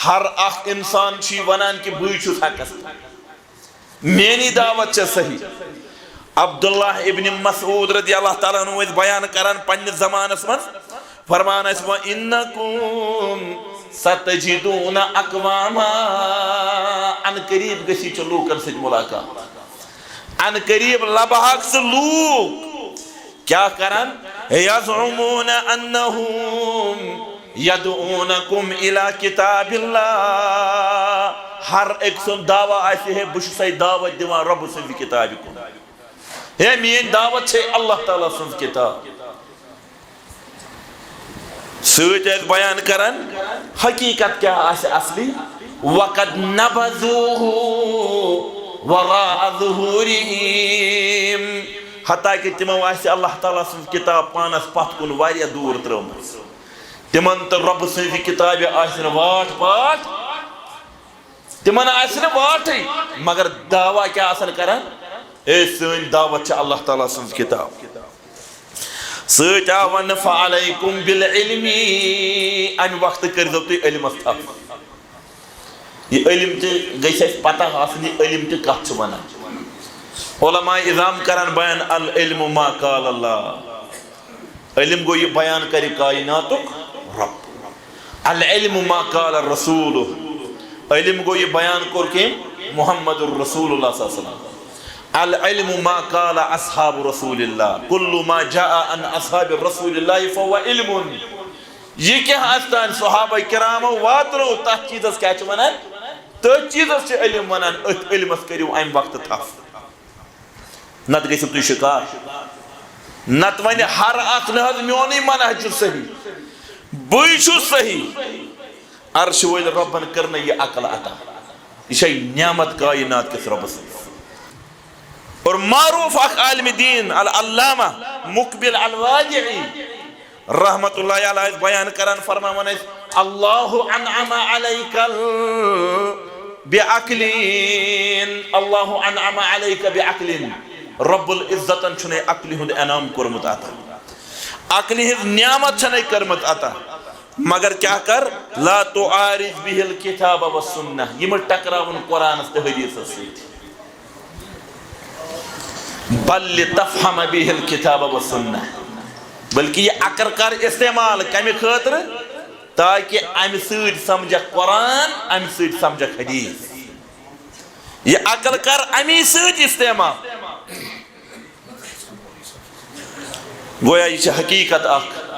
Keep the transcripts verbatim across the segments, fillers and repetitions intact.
ہر اکھ انسان چھُ یہِ ونان کہِ بٕے چھُس حقس پٮ۪ٹھ، میٲنی دعوت چھےٚ صحیح۔ عبداللہ ابن مسعود رضی اللہ تعالیٰ عنہ ٲسۍ بیان کران پننِس زمانس منٛز، فرمان ٲسۍ، "وَإِنَّكُمْ سَتَجِدُونَ أَقْوَامًا"، ان قریب گژھِ ژےٚ لوٗکن سۭتۍ ملاقات، ان قریب لبہٕ ہاکھ ژٕ لوٗکھ کیٛاہ کرن؟ "يَزْعُمُونَ أَنَّهُمْ يَدْعُونَكُمْ إِلَى كِتَابِ اللَّهِ"، ہر أکۍ سُنٛد دعویٰ آسہِ، "ہے، بہٕ چھُسے دعوت دِوان رۄبہٕ سٕنٛزِ کِتابہِ کُن، ہے، میٲنۍ دعوت چھے اللہ تعالیٰ سٕنٛز کِتاب"۔ سۭتۍ ٲسۍ بیان کران حقیقت کیٛاہ آسہِ اصلی، "وَقَدْ نَبَذُوهُ وَرَاءَ ظُهُورِهِمْ"، حتیٰ کہ تِمو آسہِ اللہ تعالیٰ سٕنٛز کِتاب پانس پتھ کُن واریاہ دوٗر ترٲومٕژ۔ تِمن تہٕ رۄبہٕ سٕنٛزِ کِتابہِ آسہِ نہٕ واٹھ پاٹھ، تِمن آسہِ نہٕ واٹھٕے، مگر دعویٰ کیٛاہ آسن کران؟ "ہے، سٲنۍ دعوت چھِ اللہ تعالیٰ سٕنٛز کِتاب"۔ سۭتۍ آو وننہٕ، "فَعَلَيْكُمْ بِالْعِلْمِ"، امہِ وقتہٕ کٔرۍزیو تُہۍ علمس تھپھ۔ یہِ علم تہِ گژھِ اَسہِ پتہ آسُن، یہِ علم تہِ کتھ چھُ ونان۔ علماء عظام کران بیان، "العلم ما قال اللہ"، علم گوٚو یہِ بیان کرِ کائناتُک رب۔ "العلم ما قال الرسول"، علم گوٚو یہِ بیان کوٚر کٔمۍ؟ محمد الرسول اللہ صلی اللہ علیہ وسلم۔ "العلم ما قال اصحاب رسول اللہ، كل ما جاء عن اصحاب رسول اللہ فهو علم"۔ یہِ کینٛہہ آسہِ تہنٛدِ صحابہ کرامو واتنوو، تتھ چیٖزس کیٛاہ چھِ ونان؟ تٔتھۍ چیٖزس چھِ علم ونان، أتھۍ علمس کٔرِو امہِ وقتہٕ تھپھ۔ نتہٕ گٔژھِو تُہۍ شکار۔ نتہٕ ونہِ ہر اکھ، "نہ حظ، میونٕے منہج چھُ صحیح، بٕے چھُس صحیح۔" عرشہِ وٲلۍ رۄبن کٔر نہٕ یہِ عقل عطا۔ یہِ چھے نعمت کائنات کِس رۄبہٕ سٕنٛز۔ اور معروف اکھ عالم دین العلامہ مقبل الوادعی رحمت اللہ علیہ ٲسۍ بیان کران، فرماوان ٲسۍ، "اللہ انعم علیک ال-، بعقلین، اللہ انعم علیک بعقلین"۔ رب العزتن چھُنے عقلہِ ہُنٛد انعام کوٚرمُت عطا، عقلہِ ہٕنٛز نعمت چھنے کٔرمٕژ عطا، مگر کیٛاہ کر؟ "لا تعارض بہ الکتاب والسنہ"، یہِ مہ ٹکراوُن قرآنس تہٕ حدیثس سۭتۍ۔ "بل لتفہم بہ الکتاب والسنہ"، بلکہ یہِ عقل کر استعمال کمہِ خٲطرٕ؟ تاکہ امہِ سۭتۍ سمجھکھ قرآن، امہِ سۭتۍ سمجھکھ حدیث۔ یہِ عقل کر امی سۭتۍ استعمال۔ گویا یہِ چھِ حقیقت اکھ،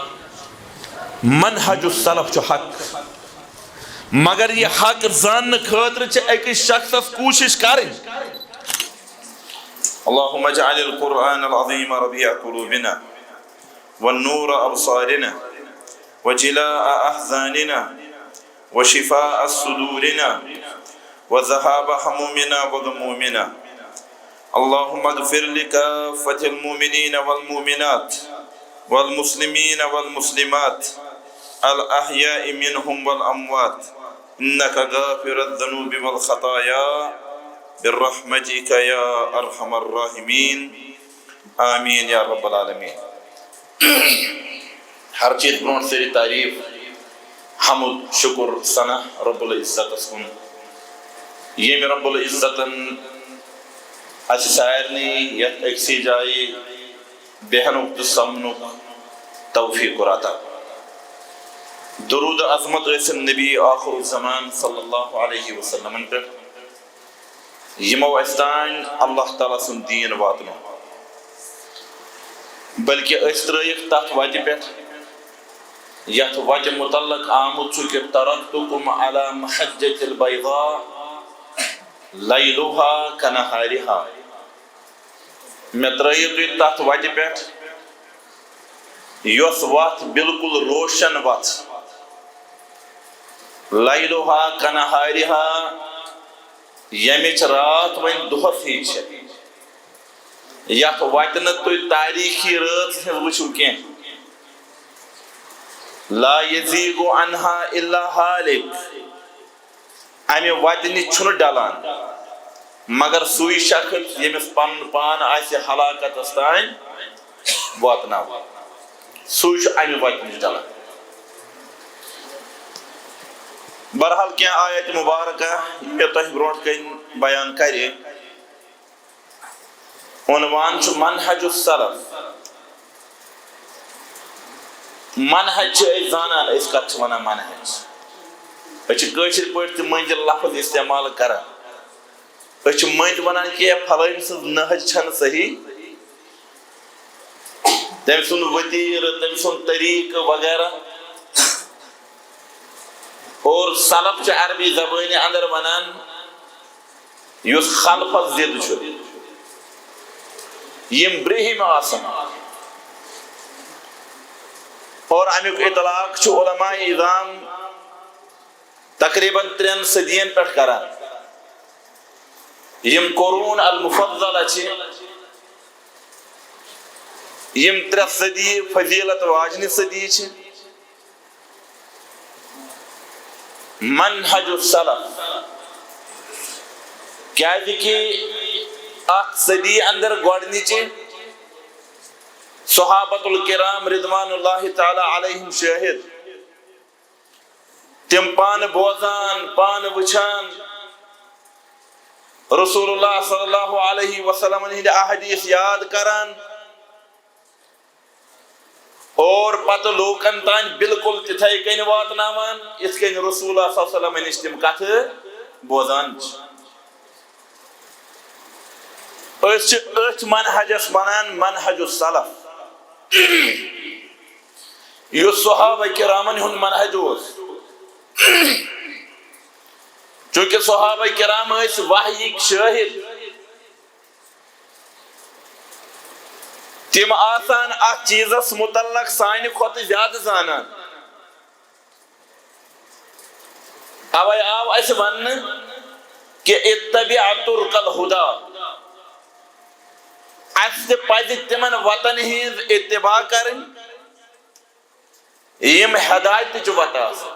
منہج السلف چھُ حق، مگر یہِ حق زاننہٕ خٲطرٕ چھِ أکِس شخصس کوٗشش کرٕنۍ۔ اللهم اجعل القرآن العظيم ربيع قلوبنا ونور أبصارنا وجلاء أحزاننا وشفاء صدورنا وذهاب همومنا وغمومنا. اللهم اغفر لكافة المؤمنين والمؤمنات والمسلمين والمسلمات الأحياء منهم والأموات، إنك غافر الذنوب والخطايا، برحمتك يا أرحم الراحمين. آمين يا رب العالمين. ہر چیز برونٛٹھ سٲری تعریف، حمد، شکر، ثنا رب العزتس کُن، ییٚمۍ رب العزتن اسہِ سارنٕے یتھ أکسٕے جایہِ بیہنُک تہٕ سمنُک توفیق کوٚر عطا۔ درود عظمت ٲسِن نبی آخر الزمان صلی اللہ علیہ وسلمن پٮ۪ٹھ، یِمو اَسہِ تام اللہ تعالیٰ سُنٛد دیٖن واتنو، بلکہِ أسۍ ترٲیِکھ تَتھ وَتہِ پٮ۪ٹھ، یَتھ وَتہِ مُتعلق آمُت چھُ کہِ "ترکتکم علی محجۃ البیضاء لیلہا کنہارہا"، مےٚ ترٲیِو تُہۍ تَتھ وَتہِ پٮ۪ٹھ، یۄس وَتھ بالکل روشن وَتھ، لیلہا کنہارہا، ییٚمِچ راتھ وۄنۍ دۄہس ہِوۍ چھِ، یتھ وتہِ نہٕ تُہۍ تاریٖخی رٲژ ہٕنٛز وٕچھِو کینٛہہ۔ لا یزیغ عنہا الا ہالک، امہِ وتہِ نِش چھُنہٕ ڈلان مگر سُے شخص ییٚمِس پنُن پان آسہِ ہلاکتس تام واتناوان، سُے چھُ امہِ وتہِ نِش ڈلان۔ بہرحال، کینٛہہ آیت مبارکہ یِم مےٚ تۄہہِ برونٛٹھ کَنۍ بیان کَرِ، عنوان چھُ منہج السلف۔ منہج چھِ أسۍ زانان، أسۍ کَتھ چھِ وَنان منہج۔ أسۍ چھِ کٲشِر پٲٹھۍ تہِ مٔنٛزۍ لفظ استعمال کران۔ أسۍ چھِ مٔنٛزۍ وَنان کہِ فلٲنۍ سٕنٛز نہج چھَنہٕ صحیح، تٔمۍ سُنٛد ؤتیٖرٕ، تٔمۍ سُنٛد طریٖقہٕ وغیرہ۔ اور سلف چھِ عربی زبٲنہِ اندر ونان یُس خلفس ضد چھُ، یِم برٛہِم آسن۔ اور امیُک اطلاق چھُ علماء عظام تقریباً ترٛٮ۪ن صدین پٮ۪ٹھ کران۔ یِم قرون المفضلہ چھِ، یِم ترٛےٚ صدی فضیلت واجنہِ صدی چھِ، منہج السلف، کیازِ کہِ اتھ صدی اندر گۄڈنِچہِ صحابۃ الکرام رضوان اللہ تعالی علیہم شٲہد، تِم پانہٕ بوزان، پانہٕ وٕچھان، رسول اللہ صلی اللہ علیہ وسلمن ہٕنٛدۍ احادیث یاد کران، اور پتہٕ لوٗکن تام بالکل تِتھے کٔنۍ واتناوان، یِتھ کٔنۍ رسول اللہ صلی اللہ علیہ وسلم نِش تِم کتھٕ بوزان چھِ۔ أسۍ چھِ أتھۍ منہجس ونان منہج السلف، یُس صحابہ کرامن ہُنٛد منہج اوس۔ چونکہ صحابہ کرام ٲسۍ وحیِک شٲہد، تِم آسان اتھ چیزس متعلق سانہِ کھۄتہٕ زیادٕ زانان۔ اوے آو اسہِ وننہٕ کہ اتبع طرق الہدی، اسہِ تہِ پزِ تِمن وتن ہٕنٛز اتباع کرٕنۍ، یِم ہدایتٕچ وتہٕ آسن۔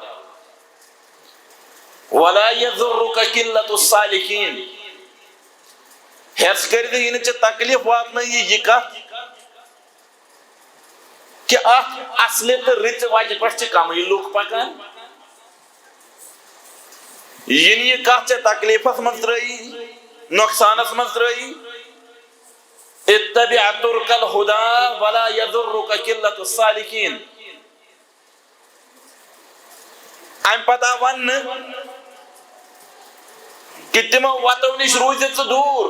ولا یضرک قلة السالکین، ہیٚس کٔرِتھ یہِ نہٕ ژےٚ تکلیف واتنٲیی یہِ کتھ کہ اتھ اصلہِ تہٕ رٕژِ وتہِ پٮ۪ٹھ چھِ کمٕے لُکھ پکان۔ یہِ نہٕ یہِ کتھ ژےٚ تکلیفس منٛز ترٲیی، نۄقصانس منٛز ترٲیی۔ اتبع طرق الہدی ولا یضرک قلة السالکین۔ امہِ پتہٕ آو وننہٕ کہ تِمو وتو نِش روٗزِ ژٕ دوٗر،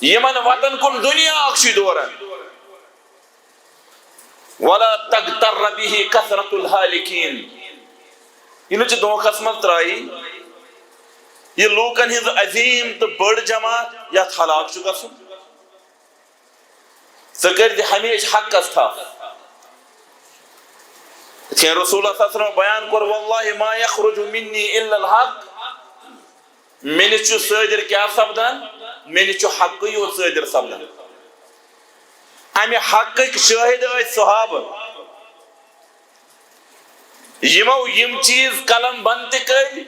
یِمن وتن کُن دُنیا اکھ چھُے دوران۔ ولا تغتر بہ کثرة الہالکین، یہِ نہٕ ژٕ دھوکھس منٛز ترٛایی، یہِ لوٗکن ہٕنٛز عظیٖم تہٕ بٔڑ جماعت یتھ ہلاک چھُ گژھُن۔ ژٕ کٔرۍ زِ ہمیشہِ حقس تھپھ۔ یِتھ کٔنۍ رسول اللہ صلی اللہ علیہ وسلم بیان کوٚر، واللہ ما یخرج منی الا الحق، مےٚ نِش چھُ صٲدِر کیٛاہ سپدان؟ مےٚ نِش چھُ حقٕے یوت صٲدِر سپدان۔ امہِ حقٕکۍ شٲہد ٲسۍ صحابہٕ، یِمو یِم چیٖز قلم بند تہِ کٔرۍ،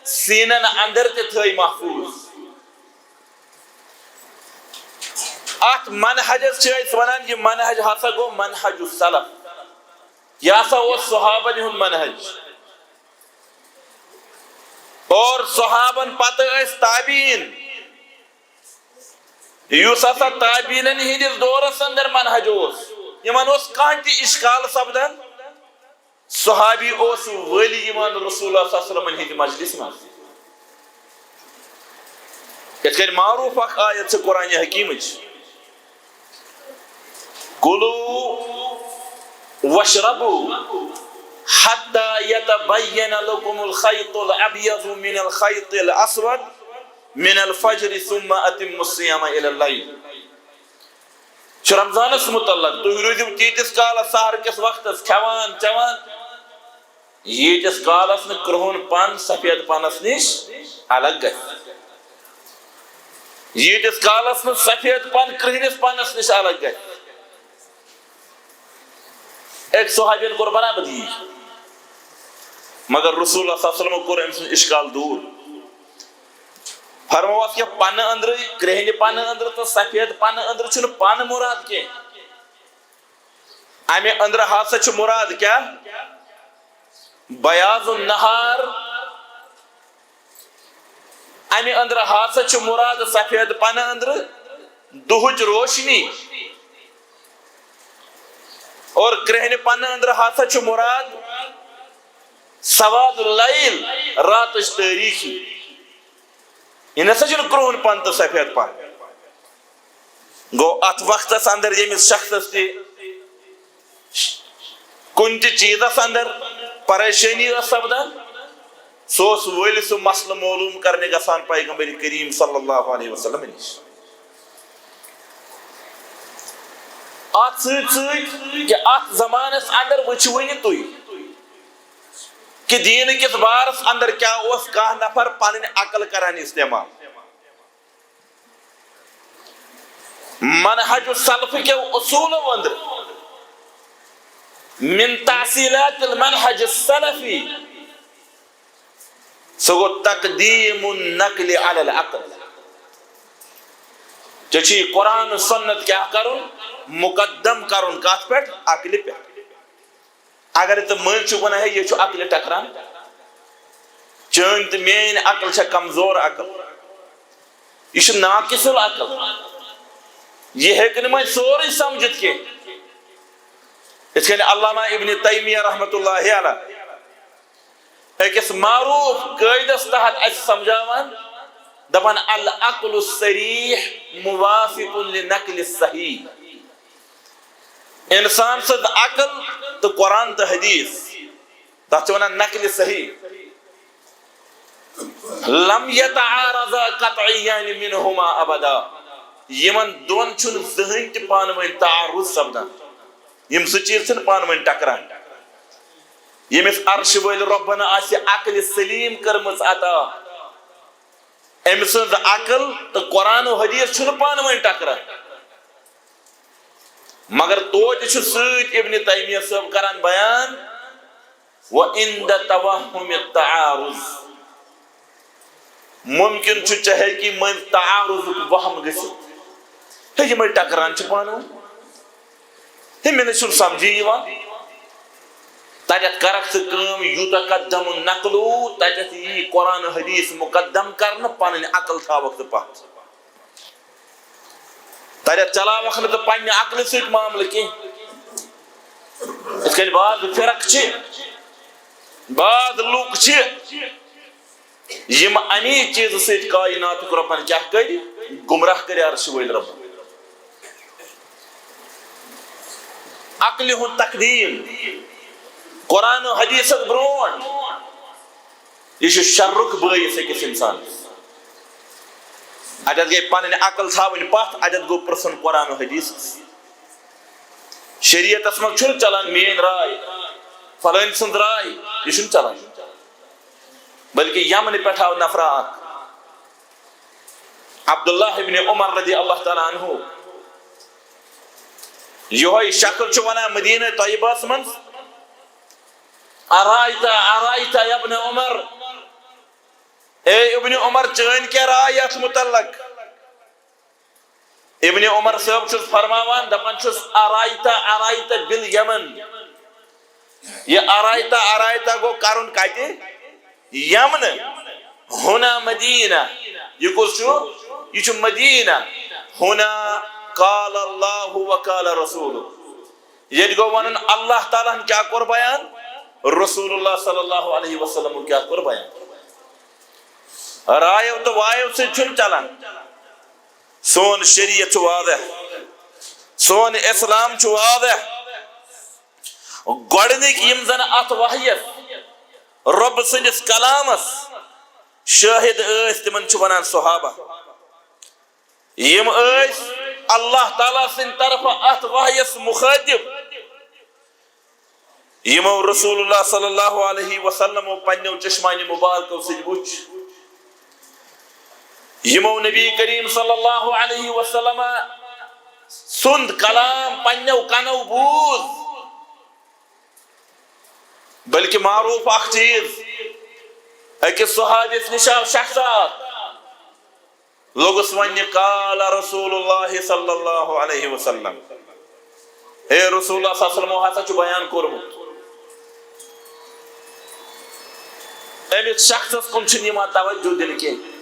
سیٖنن اندر تہِ تھٲے محفوظ۔ اتھ منہجس چھِ أسۍ ونان، یہِ منہج ہسا گوٚو منہج السلف۔ یہِ ہسا اوس صحابن ہُنٛد منہج۔ اور صحابن پتہٕ ٲسۍ تابعین، یُس ہسا تابعینن ہٕنٛدِس دورس اندر منہج اوس، یِمن اوس کانٛہہ تہِ اشکال سپدان، صحابی اوس ؤلۍ یِوان رسول اللہ صلی اللہ علیہ وسلمن ہٕنٛدِ مجلس منٛز۔ یِتھ کٔنۍ معروف اکھ آیت چھِ قرآن حکیمٕچ، کلوا واشربوا حتی یتبین لکم الخیط الابیض من الخیط الاسود من الفجر ثم اتموا الصیام الی اللیل۔ چھُ رمضانس متعلق، تُہۍ روٗزِو تیٖتِس کالس سحر کِس وقتس کھٮ۪وان چٮ۪وان، ییٖتِس کالس نہٕ کرٛہُن پن سفید پنس نِش الگ گژھِ، ییٖتِس کالس نہٕ سفید پن کرٛہنِس پنس نِش الگ گژھِ۔ أکۍ صحابین کوٚر برابر یی، مگر رسول اللہ صلی اللہ علیہ وسلم کوٚر أمۍ سُنٛد اشکال دوٗر۔ فرمووس کہِ پنہٕ أنٛدرٕ، کرٛہنہِ پنہٕ أنٛدرٕ تہٕ سفید پنہٕ أنٛدرٕ چھُنہٕ پن مراد کینٛہہ۔ امہِ أنٛدرٕ ہسا چھُ مراد کیٛاہ؟ بیاض النہار، امہِ أنٛدرٕ ہسا چھُ مراد سفید پنہٕ أنٛدرٕ دُہٕچ روشنی، اور کرٛہنہِ پنہٕ أنٛدرٕ ہسا چھُ مراد سواد اللیل، راتٕچ تٲریٖکی۔ یہِ نسا چھُنہٕ کرٛہُن پن تہٕ سفید پن۔ گوٚو، اتھ وقتس اندر ییٚمِس شخصس تہِ کُنہِ تہِ چیٖزس اندر پریشٲنی ٲس سپدان، سُہ اوس ؤلۍ سُہ مسلہٕ معلوم کرنہِ گژھان پیغمبر کریم صلی اللہ علیہ وسلم نِش۔ اتھ سۭتۍ سۭتۍ کہِ اتھ زمانس اندر وٕچھوٕنۍ تُہۍ کہِ دیٖن کِس بارس اندر کیٛاہ اوس کانٛہہ نفر پنٕنۍ عقل کران استعمال۔ منہج السلف کیو اصولو اندر، من تحصیلات المنہج السلفی، سُہ گوٚو تقدیم النقل علی العقل۔ ژےٚ چھُے قرآن سنت کیٛاہ کرُن؟ مقدم کرُن کتھ پٮ۪ٹھ؟ عقلہِ پٮ۪ٹھ۔ اگر تہٕ مٔنٛزۍ چھُ ونان، ہے، یہِ چھُ عقلہِ ٹکران، چٲنۍ تہٕ میٲنۍ عقل چھےٚ کمزور عقل، یہِ چھُ ناقص العقل، یہِ ہیٚکہِ نہٕ وۄنۍ سورُے سمجھِتھ کینٛہہ۔ یِتھ کٔنۍ علامہ ابن تیمیہ رحمتہ اللہ علیہ أکِس معروف قٲعدس تحت اَسہِ سمجھاوان، دپان، العقل الصریح موافق للنقل الصحیح۔ انسان سٕنٛز عقل تہٕ قرآن تہٕ حدیث، تتھ چھِ ونان نقل صحیح۔ لم یتعارضا قطعیان منہما ابدا۔ یِمن دۄن چھُنہٕ زٕہٕنۍ تہِ پانہٕ ؤنۍ تعارض سپدان۔ یِم زٕ چیٖز چھِنہٕ پانہٕ ؤنۍ ٹکران۔ ییٚمِس عرشہِ وٲلۍ رۄبن آسہِ عقلِ سلیٖم کٔرمٕژ عطا، أمۍ سٕنٛز عقل تہٕ قرآن و حدیث چھُنہٕ پانہٕ ؤنۍ ٹکران۔ مگر توتہِ چھُ سۭتۍ ابن تیمیہ صٲب کران بیان، وعند توہم التعارض، ممکن چھُ چاہے کہِ مٔنٛزۍ تعارضُک وہم گٔژھِتھ، ہے، یِمے ٹکران چھِ پانہٕ ؤنۍ۔ ہے، مےٚ نہ چھُنہٕ سمجھی یِوان۔ تتٮ۪تھ کرکھ ژٕ کٲم، یوٗتاہ قدم نقلو، تتٮ۪تھ یی قرآن حدیث مقدم کرنہٕ، پنٕنۍ عقل تھاوکھ ژٕ پتھ۔ تتٮ۪تھ چلاوکھ نہٕ ژٕ پننہِ عقلہِ سۭتۍ معاملہٕ کینٛہہ۔ یِتھ کٔنۍ بعض فرق چھِ، بعض لوٗکھ چھِ، یِم اَمی چیٖزٕ سۭتۍ کایناتُک رۄبن کیٛاہ کٔرۍ؟ گمراہ کٔرۍ عرشہِ وٲلۍ رۄبن۔ عقلہِ ہُنٛد تقدیٖم قرآن و حدیثس برونٛٹھ، یہِ چھُ شرُک بٲعث أکِس اِنسانس۔ اَتٮ۪تھ گٔے پنٕنۍ عقل تھاوٕنۍ پتھ، اَتٮ۪تھ گوٚو پرٛژھُن قرآن و حدیثس۔ شریعتس منٛز چھُنہٕ چلان میٲنۍ راے، فلٲنۍ سٕنٛز راے، یہِ چھُنہٕ چلان۔ بلکہِ یمنہٕ پٮ۪ٹھ آو نفرا اکھ، عبداللہ ابن عمر رضی اللہ تعالیٰ عنہ، یہوے شخص چھُ ونان مدینہ طیبہس منٛز، "ارائت، ارائت یا ابن عمر"، اے ابن عمر، چٲنۍ کیٛاہ راے یتھ متعلق؟ ابن عمر صٲب چھُس فرماوان، دپان چھُس، "ارائت، ارائت بالیمن"۔ یہِ ارائت، ارائت گوٚو کرُن کتہِ؟ یمنہٕ۔ ہنا مدینہ۔ یہِ کُس چھُ؟ یہِ چھُ مدینہ۔ ہنا قال اللہ و قال رسول۔ ییٚتہِ گوٚو ونُن، اللہ تعالیٰ ہن کیٛاہ کوٚر بیان؟ رسول اللہ صلی اللہ علیہ وسلم کیٛاہ کوٚر بیان؟ رایو تہٕ وایو سۭتۍ چھُنہٕ چلان۔ سون شریعت چھُ واضح، سون اسلام چھُ واضح۔ گۄڈٕنِکۍ یِم زن اتھ وحیس، رۄب سٕنٛدِس کلامس شٲہد ٲسۍ، تِمن چھِ ونان صحابہ۔ یِم ٲسۍ اللہ تعالیٰ سٕنٛدِ طرفہٕ اتھ وحیس مخٲطب۔ یِمو رسول اللہ صلی اللہ علیہ وسلم پننیو چشمانِ مبارکو سۭتۍ وُچھ، یِمو نبی کریم صلی اللہ علیہ وسلم سُنٛد کلام پننیو کنو بوٗز، بلکہِ معروف اکھ چیٖز، أکِس صحابیس نِش آو شخص اکھ، لوٚگُس وننہِ، قال رسول اللہ صلی اللہ علیہ وسلم، ہے، رسول اللہ صلی اللہ علیہ وسلمو ہسا چھُ بیان کوٚرمُت۔ أمِس شخصس کُن چھُنہٕ یِوان توجہ دِنہٕ کینٛہہ۔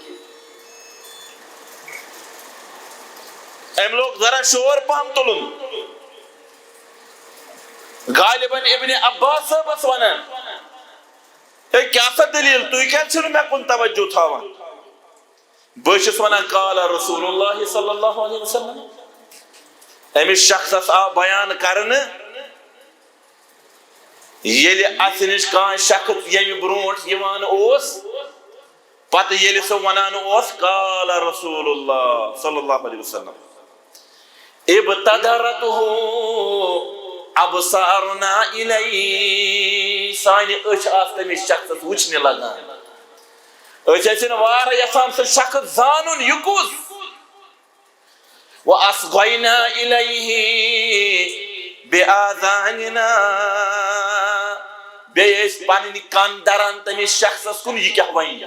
أمۍ لوگ ذرا شور پہم تُلُن۔ غالباً ابن عباس صٲبس ونان، "ہے، کیٛاہ سا دٔلیٖل؟ تُہۍ کیٛازِ چھِو نہٕ مےٚ کُن توجہ تھاوان؟" بہٕ چھُس ونان، "قال رسول اللہ صلی اللہ علیہ وسلم۔" أمِس شخصس آو بیان کرنہٕ، ییٚلہِ اسہِ نِش کانٛہہ شخص ییٚمہِ برونٛٹھ یِوان اوس، پتہٕ ییٚلہِ سُہ ونان اوس، "قال رسول اللہ صلی اللہ علیہ وسلم، ابتدرته ابصارنا الیہ"، سانہِ أچھ آسہٕ تٔمِس شخصس وٕچھنہِ لگان۔ أسۍ ٲسِن وارٕ یژھان سُہ شخص زانُن، یہِ کُس؟ وَأَصْغَيْنَا إِلَيْهِ بِآذَانِنَا، بیٚیہِ ٲسۍ پنٕنۍ کن دران تٔمِس شخصس کُن، یہِ کیٛاہ وَنہِ۔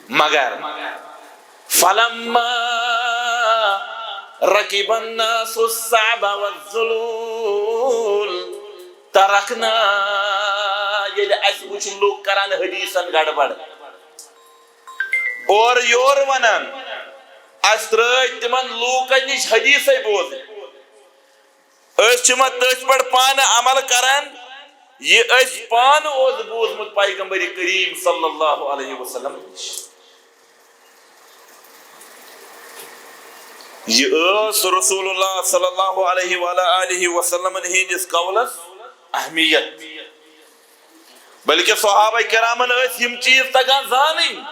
مگر فَلَمَّا رَكِبَ النَّاسُ الصَّعْبَ وَالذُّلُولَ تَرَكْنَا، ییٚلہِ اَسہِ وُچھ لوٗکھ کران حدیثن گڑبڑ، اورٕ یورٕ ونان، اسہِ ترٲے تِمن لوٗکن نِش حدیثے بوزٕنۍ۔ أسۍ چھِ وۄنۍ تٔتھۍ پٮ۪ٹھ پانہٕ عمل کران، یہِ أسۍ پانہٕ اوس بوٗزمُت پیغمبر کریم صلی اللہ علیہ وسلم نِش۔ یہِ ٲس رسول اللہ صلی اللہ علیہ وعلیٰ آلہ وسلم ہٕنٛدِس قولس اہمیت۔ بلکہ صحابہ کرامن ٲسۍ یِم چیٖز تگان زانٕنۍ۔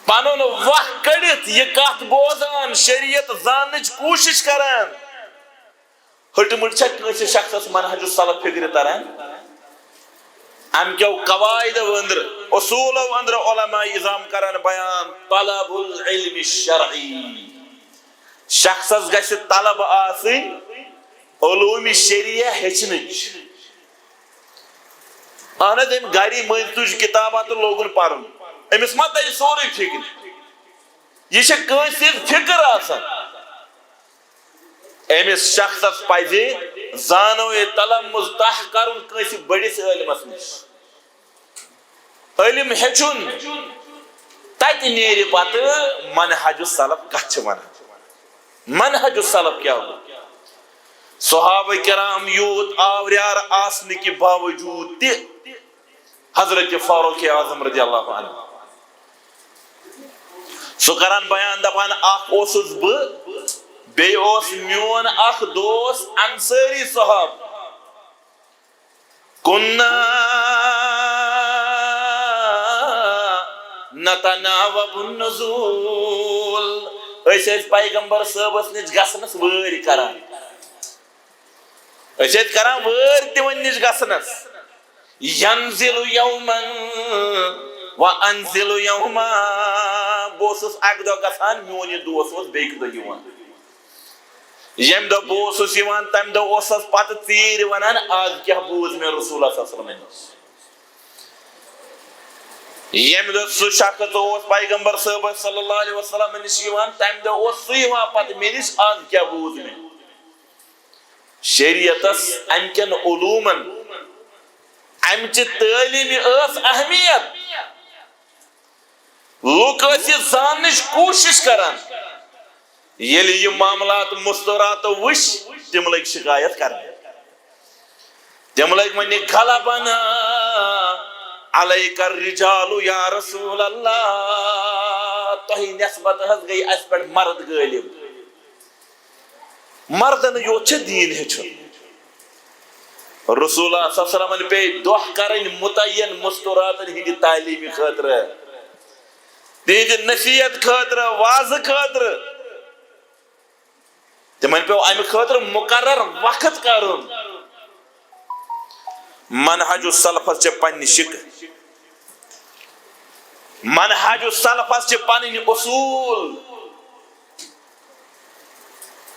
پنُن وق کٔڑِتھ یہِ کتھ بوزان، شریعت زاننٕچ کوٗشش کران۔ ہٕٹہٕ مٕٹہٕ چھا کٲنٛسہِ شخصس منہج السلف فکرِ تران؟ امہِ کیو قواعدو أنٛدرٕ، اصوٗلو أنٛدرٕ علماء عظام کران بیان، طلب العلم الشرعی۔ شخصس گژھِ طلب آسٕنۍ علوم شریعہ ہیٚچھنٕچ۔ اہن حظ، أمۍ گری مٔنٛزۍ تُج کِتابہ تہٕ لوگُن پرُن۔ أمِس ما ترِ سورُے فِکرِ؟ یہِ چھِ کٲنٛسہِ ہٕنٛز فِکر آسان۔ أمِس شخصس پزِ زانو یہِ تلمُس تح کرُن کٲنٛسہِ بٔڑِس عٲلمس نِش۔ علم ہیٚچھُن، تتہِ نیرِ پتہٕ منہج السلف کتھ چھِ ونان۔ منہج السلف کیٛاہ گوٚو؟ صحابہ کرام یوٗت آوریار آسنہٕ کہِ باوجوٗد تہِ حضرت فاروق اعظم رضی اللہ عنہ سُہ کران بیان، دپان، اکھ اوسُس بہٕ، بیٚیہِ اوس میون اکھ دوس انصٲری صحابہٕ۔ کُنّا نتناوب النزول۔ أسۍ ٲسۍ پیغمبر صٲبس نِش گژھنس وٲرۍ کران۔ أسۍ ٲسۍ کران وٲرۍ تِمن نِش گژھنس۔ ینزل یومن و انزل یوما۔ بہٕ اوسُس اکہِ دۄہ گژھان، میون یہِ دوس اوس بیٚکہِ دۄہ یِوان۔ ییٚمہِ دۄہ بہٕ اوسُس یِوان، تَمہِ دۄہ اوسُس پَتہٕ ژیٖرۍ وَنان، "آز کیٛاہ بوٗز مےٚ رسول اللہ صلی اللہ علیہ وسلم نِش؟" ییٚمہِ دۄہ سُہ شخص اوس پیغمبر صٲبَس صلی اللہ علیہ وسلم نِش یِوان، تَمہِ دۄہ اوس سُہ یِوان پَتہٕ مےٚ نِش، "آز کیٛاہ بوٗز مےٚ؟" شریعتس اَمہِ کٮ۪ن علوٗمن، اَمہِ چہِ تعلیٖمہِ ٲس اہمیت۔ لوٗکھ ٲسۍ یہِ زاننٕچ کوٗشِش کران۔ ییٚلہِ یہِ معاملات مستوراتو وٕچھ، تِم لٔگۍ شِکایت کرنہِ۔ تِم لٔگۍ وَننہِ، "غلبنا علیک الرجال یا رسول اللہ"، تۄہہِ نسبت حظ گٔے اَسہِ پٮ۪ٹھ مرد غٲلب۔ مردن یوت چھُ دیٖن ہیٚچھُن۔ رسول اللہ صلی اللہ علیہ وسلمن پیٚیہِ دۄہ کرٕنۍ متعین مستوراتن ہٕنٛدِ تعلیٖمہِ خٲطرٕ، تِہنٛدِ نصیحت خٲطرٕ، وعظٕ خٲطرٕ۔ تِمن پیوٚو امہِ خٲطرٕ مقرر وقت کرُن۔ منہج السلفس چھِ پننہِ شِکہٕ، منہج السلفس چھِ پنٕنۍ اصوٗل،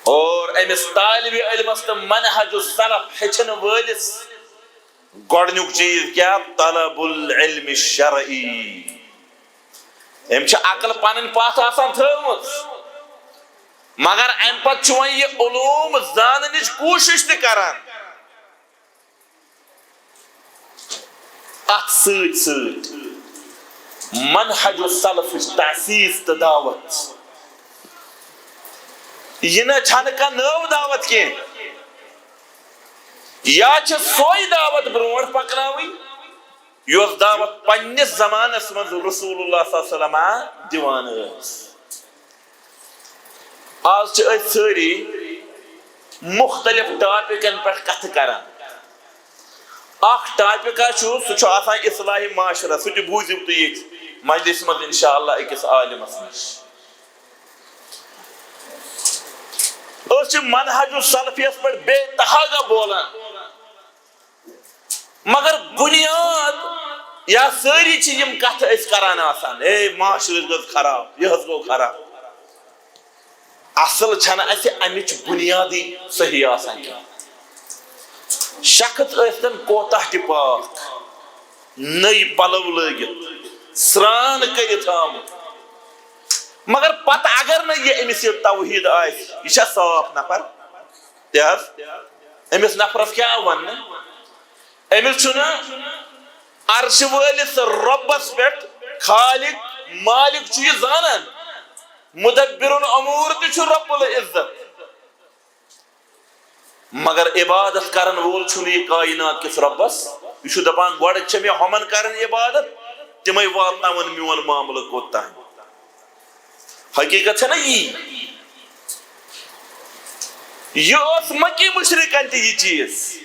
اور أمِس طالب علمس تہٕ منہج السلف ہیٚچھن وٲلِس گۄڈنیُک چیٖز کیٛاہ؟ طلب العلم الشرعی۔ أمۍ چھِ عقل پنٕنۍ پتھ آسان تھٲومٕژ، مگر امہِ پتہٕ چھُ وۄنۍ یہِ علوم زاننٕچ کوٗشش تہِ کران۔ اَتھ سۭتۍ سۭتۍ منہج السلفٕچ تاسیس تہٕ دعوت۔ یہِ نہ چھنہٕ کانٛہہ نٔو دعوت کینٛہہ، یا چھِ سۄے دعوت برونٛٹھ پکناوٕنۍ، یۄس دعوت پننِس زمانس منٛز رسول اللہ صلی اللہ علیہ وسلم دِوان ٲس۔ آز چھِ أسۍ سٲری مُختٔلِف ٹاپکن پٮ۪ٹھ کتھٕ کران۔ اکھ ٹاپکا چھُ، سُہ چھُ آسان اصلاح معاشرہ، سُہ تہِ بوٗزِو تُہۍ ییٚتہِ مجلسہِ منٛز انشاءاللہ أکِس عالمس نِش۔ أسۍ چھِ منہج السلفیس پٮ۪ٹھ بے تحاگہ بولان، مگر بنیاد یا سٲری چھِ یِم کتھٕ أسۍ کران آسان، اے معاشرٕ گوٚو خراب، یہِ حظ گوٚو خراب۔ اصل چھنہٕ اسہِ امِچ بنیادٕے صحیح آسان کینٛہہ۔ شخص ٲسۍتن کوتاہ تہِ پاک، نٔے پلو لٲگِتھ، سرٛان کٔرِتھ آمُت، مگر پتہٕ اگر نہٕ یہِ أمِس یہِ توحید آسہِ، یہِ چھا صاف نفر؟ تہِ حظ، أمِس نفرس کیٛاہ آو وننہٕ؟ أمِس چھُنہٕ عرشہِ وٲلِس رۄبس پٮ۪ٹھ خالق، مالک چھُ یہِ زانان، مدبر الامور تہِ چھُ رب العزت، مگر عبادت کرن وول چھُنہٕ یہِ کائنات کِس رۄبس۔ یہِ چھُ دپان، گۄڈٕ چھےٚ مےٚ ہُمن کرٕنۍ عبادت، تِمے واتناون میون معاملہٕ کوٚت تام۔ حقیقت چھےٚ نا یی؟ یہِ اوس مکی مشرکن تہِ یہِ چیٖز۔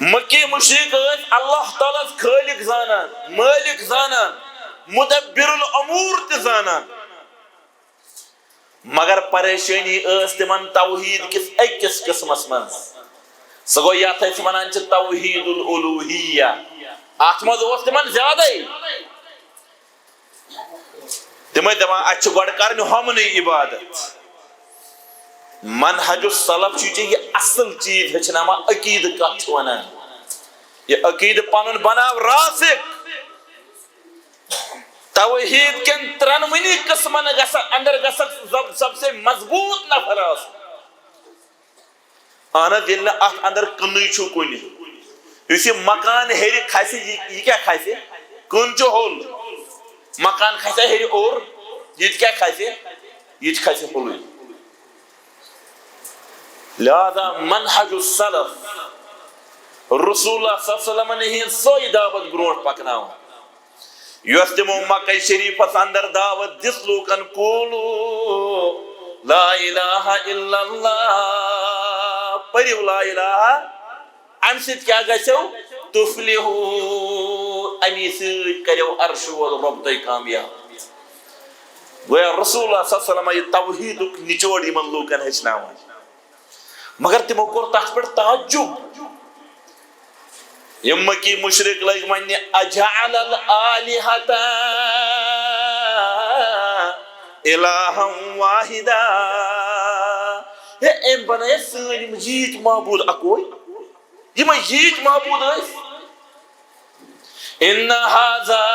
مکی مشرک ٲسۍ اللہ تعالیٰ ہس خالق زانان، مالک زانان، مدبر الامور تہِ زانان، مگر پریشٲنی ٲس تِمن توحید کِس أکِس قٕسمس منٛز۔ سُہ گوٚو یتھ أسۍ ونان چھِ توحید الالوہیہ۔ اتھ منٛز اوس تِمن زیادے۔ تِمے دپان، اسہِ چھِ گۄڈٕ کرٕنۍ ہۄمنٕے عبادت۔ منہج السلف چھُ ژےٚ یہِ اصل چیٖز ہیٚچھناوان، عقیدٕ کتھ چھُ ونان۔ یہِ عقیدٕ پنُن بناو راسخ۔ توحید کٮ۪ن ترٛٮ۪نوٕنی قٕسمن گژھن، اندر گژھن سب، سب سے مضبوط نفر آسُن۔ اہن حظ، ییٚلہِ نہٕ اتھ اندر کٕنُے چھُ کُنہِ، یُس یہِ مکان ہیٚرِ کھسہِ، یہِ، یہِ کیٛاہ کھسہِ؟ کٕن چھُ ہوٚل۔ مکان کھسہِ ہیٚرِ اوٚر، یہِ تہِ کیٛاہ کھسہِ؟ یہِ تہِ کھسہِ ہوٚلُے۔ لہذا منہج السلف، رسول اللہ صلی اللہ علیہ وسلمن ہٕنٛز سۄے دعوت برونٛٹھ پکناوان، یۄس تِمو مکہ شریفس اندر دعوت دِژ لوٗکن، "قولوا لا الہ الا اللہ"، پٔرِو لا الہ، امہِ سۭتۍ کیٛاہ گژھیو؟ تفلحو، امی سۭتۍ کریو عرشہِ وول رۄب تۄہہِ کامیاب۔ گویا رسول اللہ صلی اللہ علیہ وسلم یہِ توحیدُک نچوڑ یِمن لوٗکن ہیٚچھناوان۔ مگر تِمو کوٚر تتھ پٮ۪ٹھ تعجب۔ یِم مکی مشرک لٔگۍ وننہِ، "اجعل الآلہۃ الہا واحدا"، ہے، أمۍ بنٲے سٲنۍ یِم ییٖتۍ معبوٗد اکوے؟ یِمے ییٖتۍ معبوٗد ٲسۍ؟ "ان ھذا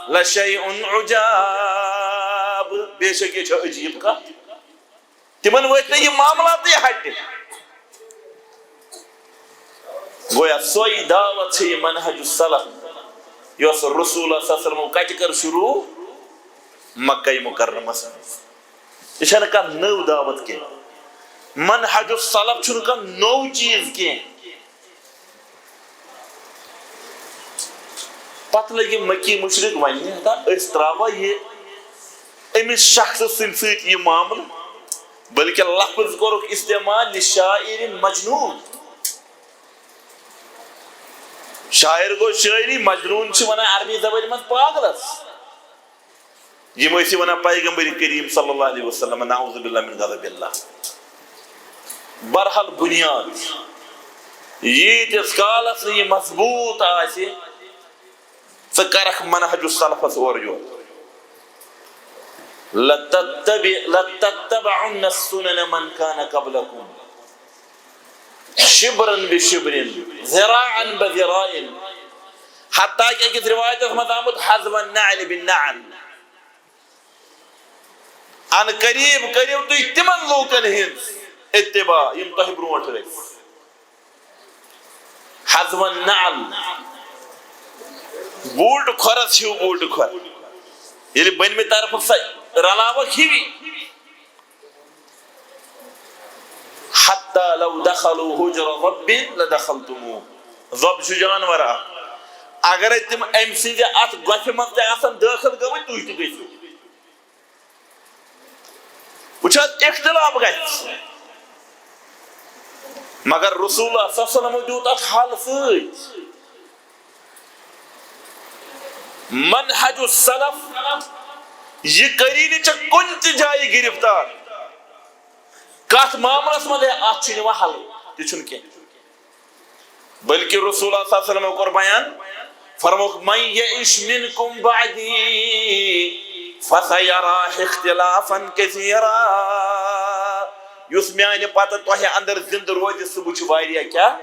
لشیء عجاب"، بے شک یہِ چھےٚ عجیٖب کتھ۔ تِمن وٲتۍ نہٕ یہِ معاملاتٕے ہٹہِ۔ گویا سۄے دعوت چھِ یہِ منہج السلف، یۄس رسول اللہ صلی اللہ علیہ وسلمو کتہِ کٔر شروع؟ مکہ مکرمس منٛز۔ یہِ چھنہٕ کانٛہہ نٔو دعوت کینٛہہ۔ منہج السلف چھُنہٕ کانٛہہ نوٚو چیٖز کینٛہہ۔ پتہٕ لٔگۍ یِم مکی مشرک وننہِ، ہتا أسۍ ترٛاوو یہِ أمِس شخص سٕنٛدِ سۭتۍ یہِ معاملہٕ، بلکہِ لفظ کوٚرُکھ استعمال لشاعر مجنون۔ شاعر گوٚو شٲعری، مجنون چھِ ونان عربی زبٲنۍ منٛز پاگلس۔ یِم ٲسۍ ونان پیغمبر کریم صلی اللہ علیہ وسلم، نعوذ باللہ من غضب اللہ۔ بہرحال بنیاد، ییٖتِس کالس نہٕ یہِ مضبوٗط آسہِ، ژٕ کرکھ منہج السلفس اورٕ یور۔ لَتَتَّبِعُنَّ سُنَنَ مَنْ كَانَ قَبْلَكُمْ شِبْرًا بِشِبْرٍ، ذِرَاعًا بِذِرَاعٍ۔ حتیٰ کہ أکِس رِوایتَس منٛز آمُت، حَذْوَ النَّعْلِ بِالنَّعْلِ۔ عن قریب کٔرِو تُہۍ تِمن لوٗکن ہٕنٛز اتباع، یِم تۄہہِ برونٛٹھ ٲسۍ۔ حذو النعل، بوٗٹہٕ کھۄرس ہیوٗ بوٗٹہٕ کھۄر، ییٚلہِ بٔنمہِ طرفہٕ سۄ رلاوکھ ہِوی۔ حتى لو دخلوا حجر ضب لدخلتموه۔ ضب چھُ جانور اکھ۔ اگرے تِم أمۍ سٕنٛزِ اتھ گۄپھِ منٛز تہِ آسن دٲخل گٔمٕتۍ، تُہۍ تہِ گٔژھِو۔ وٕچھ حظ، اختلاف گژھِ۔ مگر رسول اللہ صلی اللہ علیہ وسلم دیُت اتھ حل سۭتۍ۔ منہج السلف، یہِ کٔری نہٕ ژےٚ کُنہِ تہِ جایہِ گرفتار۔ کتھ معاملس منٛز ہے اتھ چھُنہٕ یِوان حل، تہِ چھُنہٕ کینٛہہ۔ بلکہ رسول اللہ صلی اللہ علیہ وسلم کوٚر بیان، فرمووُکھ، "من یعش منکم بعدی فسیری اختلافا کثیرا"۔ یُس میانہِ پتہٕ تۄہہِ اندر زندٕ روزِ، سُہ وٕچھِ واریاہ کیٛاہ؟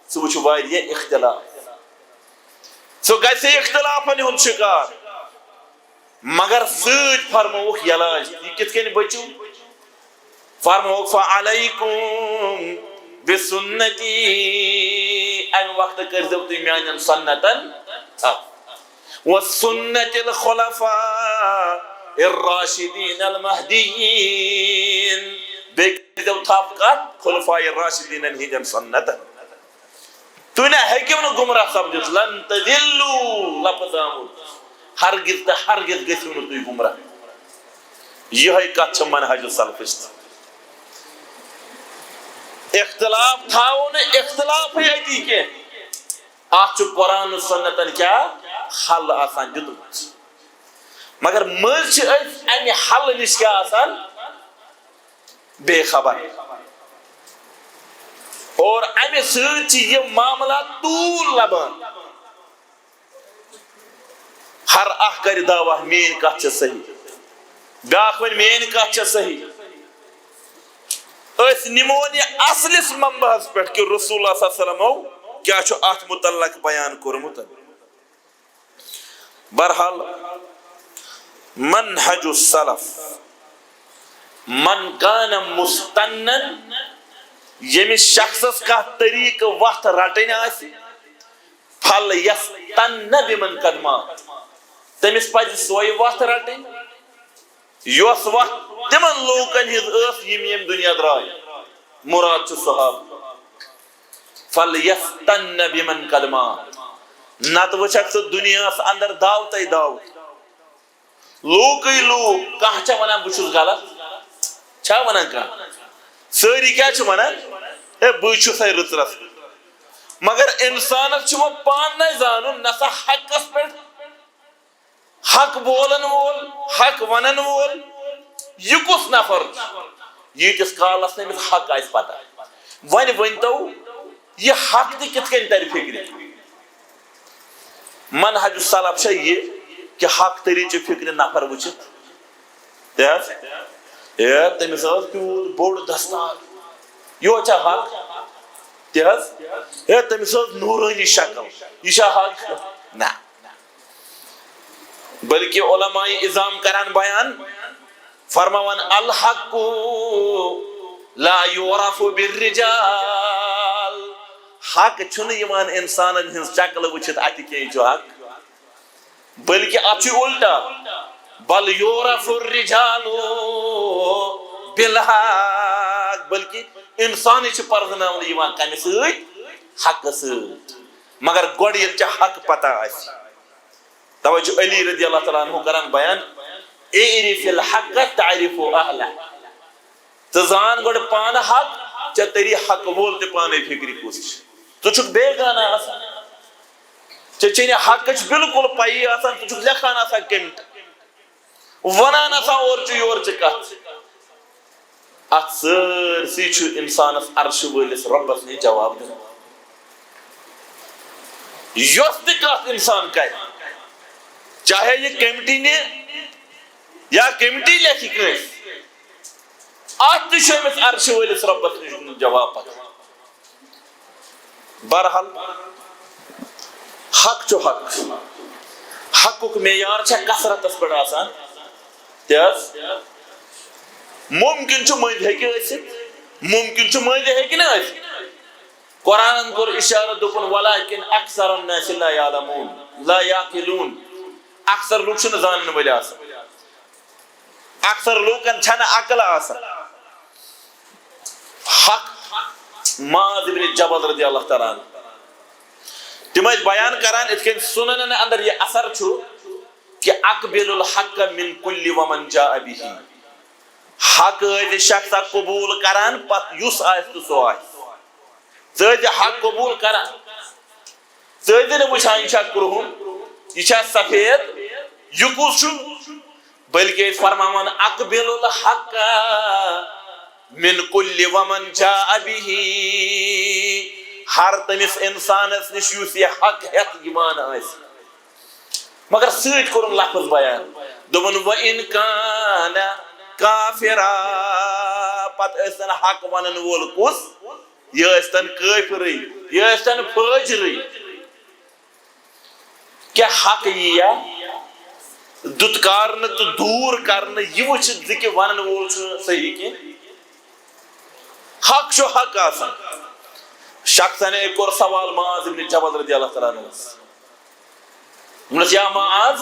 سُہ وٕچھِ واریاہ اختلاف۔ سُہ گژھِ اختلافن ہُنٛد شکار۔ مگر سۭتۍ فرمووُکھ علاج، یہِ کِتھ کٔنۍ بٔچِو؟ فرمووُکھ، "فعلیکم بسنتی"، امہِ وقتہٕ کٔرۍزیو تُہۍ میانٮ۪ن سنتن تھپھ۔ "وسنت الخلفاء الراشدین المہدیین"، بیٚیہِ کٔرۍزیو تھپھ کتھ؟ خلفاء راشدینن ہٕنٛدٮ۪ن سنتن۔ تُہۍ نہ ہیٚکِو نہٕ گمراہ سپدِتھ، لن تضلوا، لفظ آمُت، ہرگز تہٕ ہرگز گٔژھِو نہٕ تُہۍ گمراہ۔ یِہے کتھ چھِ منہج سلفس تہِ۔ اختلاف تھاوو نہٕ اختلافٕے اتی کینٛہہ، اتھ چھُ قرآن و سنتن کیٛاہ حل آسان دیُتمُت۔ مگر مٔنٛزۍ چھِ أسۍ امہِ حل نِش کیٛاہ آسان؟ بے خبر۔ اور امہِ سۭتۍ چھِ یہِ معاملہ طول لبان۔ ہر اکھ کرِ دعویٰ، "میٲنۍ کتھ چھےٚ صحیح"، بیاکھ ونہِ، "میٲنۍ کتھ چھےٚ صحیح"۔ أسۍ نِمون یہِ اصلِس منبعس پٮ۪ٹھ کہِ رسول اللہ صلی اللہ علیہ وسلمو کیٛاہ چھُ اتھ متعلق بیان کوٚرمُت۔ بہرحال، منہج السلف، من کان مستنن، ییٚمِس شخصس کانٛہہ طریٖقہٕ وتھ رٹٕنۍ آسہِ، فل یستن بمن قد مات، تٔمِس پزِ سۄے وتھ رٹٕنۍ، یۄس وتھ تِمن لوٗکن ہٕنٛز ٲس، یِم ییٚمہِ دُنیا درٛاے۔ مراد چھُ صحابہٕ۔ فل یستن بمن قد مات۔ نتہٕ وٕچھکھ ژٕ دُنیاہس اندر دعوتَے دعوت۔ لوٗکٕے لوٗکھ، کانٛہہ چھا ونان، "بہٕ چھُس غلط"؟ چھا ونان کانٛہہ؟ سٲری کیٛاہ چھِ ونان؟ "ہے، بٕے چھُسَے رٕژرَس"۔ مگر انسانس چھُ وۄنۍ پانہٕ زانُن، نسا حقس پٮ۪ٹھ حق بولن وول، حق ونن وول، یہِ کُس نفر چھُ؟ ییٖتِس کالس نہٕ أمِس حق آسہِ پتہ۔ وۄنۍ ؤنۍتو، یہِ حق تہِ کِتھ کٔنۍ ترِ فکرِ؟ منہج السلف چھےٚ یہِ کہِ حق تٔریٖچہِ فکرِ نفر وٕچھِتھ۔ تہِ حظ؟ ہے، تٔمِس ٲس تیوٗت بوٚڑ دستار۔ یہِ چھا حق؟ تہِ حظ؟ ہے، تٔمِس ٲس نوٗرٲنی شکل۔ یہِ چھا حق؟ نہ۔ بلکہ علماء عظام کران بیان، فرماوان، "الحق لا یعرف بالرجال"۔ حق چھُنہٕ یِوان انسانن ہٕنٛز شکل وٕچھِتھ، اتہِ کینٛہہ چھُ حق۔ بلکہ اتھ چھُ الٹا، "بل یعرف الرجال بالحق"، بلکہ انسانٕے چھِ پرزناونہٕ یِوان کمہِ سۭتۍ؟ حقہٕ سۭتۍ۔ مگر گۄڈٕ ییٚلہِ ژےٚ حق پتہ آسہِ، توے چھُ علی رضی اللہ تعالیٰ عنہ کران بیان، "اعرف الحق تعرف اہلہ"۔ ژٕ زان گۄڈٕ پانہٕ حق، ژےٚ تری حق وول تہِ پانے فکرِ کُس چھُ۔ ژٕ چھُکھ بیگانہ آسان، ژےٚ چھے نہٕ حقٕچ بالکل پَیی آسان، ژٕ چھُکھ لیکھان آسان کمنٹ، ونان آسان اورچہِ یورچہِ کتھ۔ اتھ سٲرسٕے چھُ انسانس عرشہِ وٲلِس رۄبس نِش جواب دیُن۔ یۄس تہِ کتھ انسان کرِ، چاہے یہِ کمٹی نہِ یا کمٹی لیکھِ کٲنٛسہِ، اتھ تہِ چھُ أمِس عرشہِ وٲلِس رۄبس نِش دیُن جواب پتہٕ۔ بہرحال، حق چھُ حق۔ حقُک معیار چھا کثرتس پٮ۪ٹھ آسان؟ تہِ حظ۔ ممکن چھُ مٔنٛزۍ ہیٚکہِ ٲسِتھ، ممکن چھُ مٔنٛزۍ ہیٚکہِ نہٕ ٲسِتھ۔ قرآنن کوٚر اشارٕ، دوٚپُن، "ولكن أكثر الناس لا يعلمون، لا يعقلون۔" اکثر لوٗکھ چھِنہٕ زانن وٲلۍ آسان۔ اکثر لوٗکن چھنہٕ عقل آسان۔ حق معاذ ابن جبل رضی اللہ تعالیٰ عنہ، تِم ٲسۍ بیان کران، یِتھ کٔنۍ سُننن اندر یہِ اثر چھُ کہ "أقبلوا الحق من كل ومن جاء به"، حق ٲسۍ شخصا قبول کران، پتہٕ یُس آسہِ تہٕ سُہ آسہِ۔ ژٕ ٲسۍ حق قبول کران، ژٕ ٲسۍ نہٕ وٕچھان یہِ چھا کرٛہُن، یہِ چھا سفید، یہِ کُس چھُ، بلکہِ ٲسۍ فرماوان، "أقبلوا الحق من كل ومن جاء به"، ہر تٔمِس انسانس نِش یُس یہِ حق ہٮ۪تھ یِوان آسہِ۔ مگر سۭتۍ کوٚرُن لفظ بیان، دوٚپُن، "وَإِنْ كَانَ كَافِرًا"، پتہٕ ٲسۍ تن حق ونن وول کُس، یہِ ٲسۍ تن کٲفرٕے، یہِ ٲسۍ تن فٲجرٕے۔ کیٛاہ حق یِیا دُتکارنہٕ تہٕ دوٗر کرنہٕ، یہِ وٕچھِتھ زِ کہِ ونن وول چھُنہٕ صحیح کینٛہہ؟ حق چھُ حق آسان۔ شخصن کوٚر سوال معاذ ابن جبل رضی اللہ تعالیٰ عنہس۔ دوٚپنس، "یا معاذ،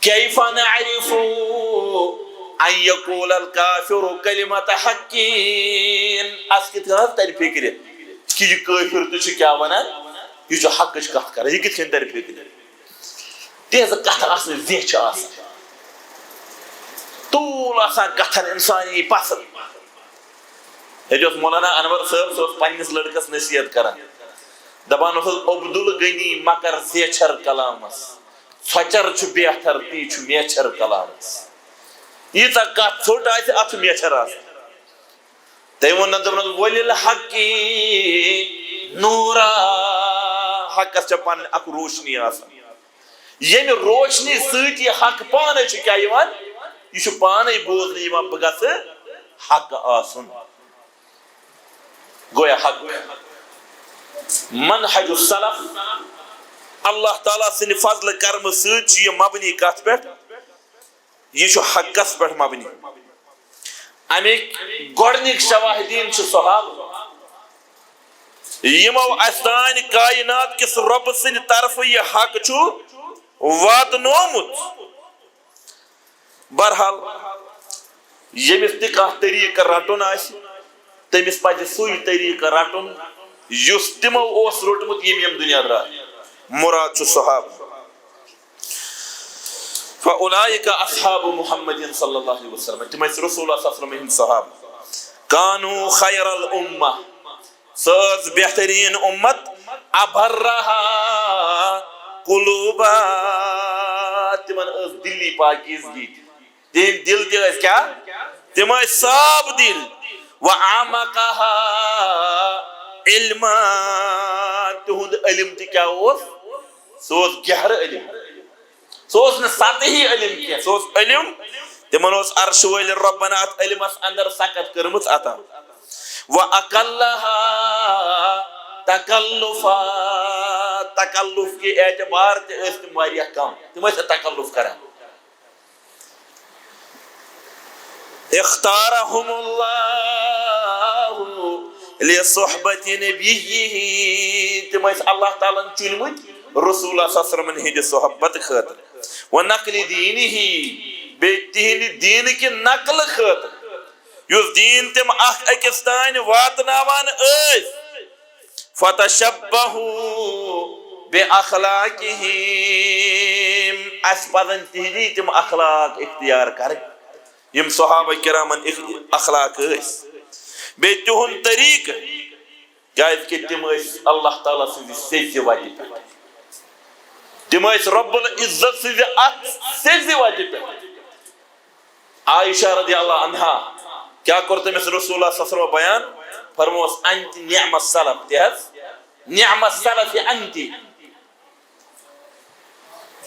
كيف نعرف أن يقول الكافر كلمة حق؟" اس کِتھ کٔنۍ حظ ترِ فِکرِ کہِ یہِ کٲفِر تہِ چھُ کیٛاہ ونان، یہِ چھُ حقٕچ کتھ کران، یہِ کِتھ کٔنۍ ترِ فِکرِ؟ تِہنٛزٕ کتھٕ آسنہٕ زیچھِ آسان، طول آسان کتھن، انسان یی پسنٛد۔ ییٚتہِ اوس مولانا انور صٲب، سُہ اوس پننِس لڑکس نصیحت کران، دپان اوسُس، "عبدالغنی مکر زیچھر کلامس، ژھۄچر چھُ بہتر، تی چھُ میچھر کلامس۔" ییٖژاہ کتھ ژھوٚٹ آسہِ، اتھ چھُ میچھر آسان۔ تٔمۍ ووٚن نہ، دوٚپنس، "وللحق نورا"، حقس چھےٚ پنٕنۍ اکھ روشنی آسان۔ ییٚمہِ روشنی سۭتۍ یہِ حق پانے چھُ کیٛاہ یِوان؟ یہِ چھُ پانے بوزنہٕ یِوان، بہٕ گژھٕ حق آسُن۔ گویا حق۔ منہج السلف، اللہ تعالیٰ سٕنٛدِ فضلہٕ کرمہٕ سۭتۍ چھُ یہِ مبنی کتھ پٮ۪ٹھ؟ یہِ چھُ حقس پٮ۪ٹھ مبنی۔ اَمِکۍ گۄڈٕنِکۍ شواہدیٖن چھِ صحابہٕ۔ یِمو اَسہِ تانۍ کائنات کِس رۄبہٕ سٕنٛدِ طرفہٕ یہِ حق چھُ واتنومُت۔ بہرحال، ییٚمِس تہِ کانٛہہ طریٖقہٕ رَٹُن آسہِ، تٔمِس پَزِ سُے طریٖقہٕ رَٹُن، یُس تِمو اوس روٚٹمُت، یِم ییٚمہِ دُنیا درٛاے۔ مُراد چھُ صحابہٕ۔ فَأُولَٰئِکَ أَصْحَابُ مُحَمَّدٍ صَلَّى اللّٰهُ عَلَيْهِ وَسَلَّمَ۔ تِم ٲسۍ رسول اللہ صلی اللہ علیہ وسلم ہٕنٛدۍ صحابہٕ۔ کانوا خیر الامہ، سۄ ٲس بہتریٖن اُمت، ابرہا قلوبا، تِمن ٲس دِلی پاکیزگی تہِ۔ تِہنٛدۍ دِل تہِ ٲسۍ کیٛاہ؟ تِم ٲسۍ صاف دِل۔ و اعمقہا علما، تِہُنٛد علم تہِ کیٛاہ اوس؟ سُہ اوس گہرٕ علم۔ سُہ اوس نہٕ سطحی علم کینٛہہ، سُہ اوس علم، تِمن اوس عرشہٕ وٲلۍ رۄبن اتھ علمس اندر سکت کٔرمٕژ عطا۔ و اقلہا تکلفا، تکلف کہِ اعتبار تہِ ٲسۍ تِم واریاہ کم، تِم ٲسۍ تکلف کران۔ اختارهم الله لصحبة نبيه، تِم ٲسۍ اللہ تعالیٰ ہن چُنمٕتۍ رسول اللہ صلی اللہ علیہ وسلمن ہٕنٛدِ صحبت خٲطرٕ، ونقل دینہ، بیٚیہِ تِہنٛدِ دیٖنہٕ کہِ نقلہٕ خٲطرٕ، یُس دیٖن تِم اکھ أکِس تام واتناوان ٲسۍ۔ فتشبہوا بأخلاقهم، اَسہِ پَزَن تِہِنٛدی تِم اخلاق اختیار کَرٕنۍ، یِم صحابہ کرامن اخ-، اخلاق ٲسۍ، بیٚیہِ تِہُنٛد طریٖقہٕ، کیٛازِ کہِ تِم ٲسۍ اللہ تعالیٰ سٕنٛزِ سیٚزِ وَتہِ پٮ۪ٹھ، تِم ٲسۍ رب العزت سٕنٛزِ اَتھ سیٚزِ وَتہِ پٮ۪ٹھ۔ عائشہ رضی اللہ عنہا کیٛاہ کوٚر تٔمِس رسول اللہ صلی اللہ علیہ وسلم بیان؟ فرموس، "انت نعم السلف"، تہِ حظ، "نعم السلف انت"۔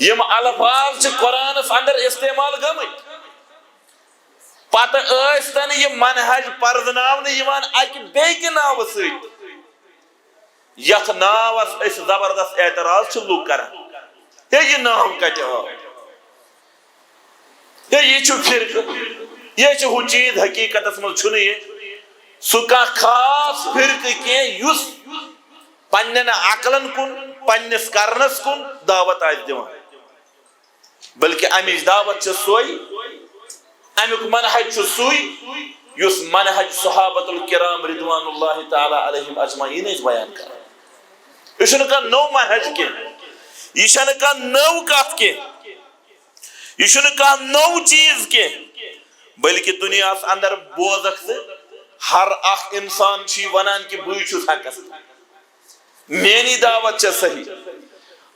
یِم الفاظ چھِ قرآنس اندر استعمال گٔمٕتۍ۔ پتہٕ ٲسۍ تن یہِ منہج پرزناونہٕ یِوان اکہِ بیٚیہِ کہِ ناوٕ سۭتۍ۔ یتھ ناوس أسۍ زبردست اعتراض چھِ لوٗکھ کران۔ ہے، یہِ ناو کتہِ آو؟ ہے، یہِ چھُ فرقہٕ، یہِ چھُ ہُہ چیٖز، حقیقتس منٛز چھُنہٕ یہِ سُہ کانٛہہ خاص فرقہٕ کینٛہہ یُس پننٮ۪ن عقلن کُن، پننِس کرنس کُن دعوت آسہِ دِوان، بلکہِ امِچ دعوت چھِ سۄے، امیُک منہج چھُ سُے، یُس منہج صحابۃ الکرام رضوان اللہ تعالیٰ علیہم اجمعین ٲسۍ بیان کران۔ یہِ چھُنہٕ کانٛہہ نوٚو منہج کینٛہہ، یہِ چھَنہٕ کانٛہہ نٔو کتھ کینٛہہ، یہِ چھُنہٕ کانٛہہ نوٚو چیٖز کینٛہہ، بلکہِ دُنیاہس اندر بوزکھ ژٕ، ہر اکھ انسان چھُ یہِ ونان کہِ بٕے چھُس حقس۔ میٲنی دعوت چھےٚ صحیح۔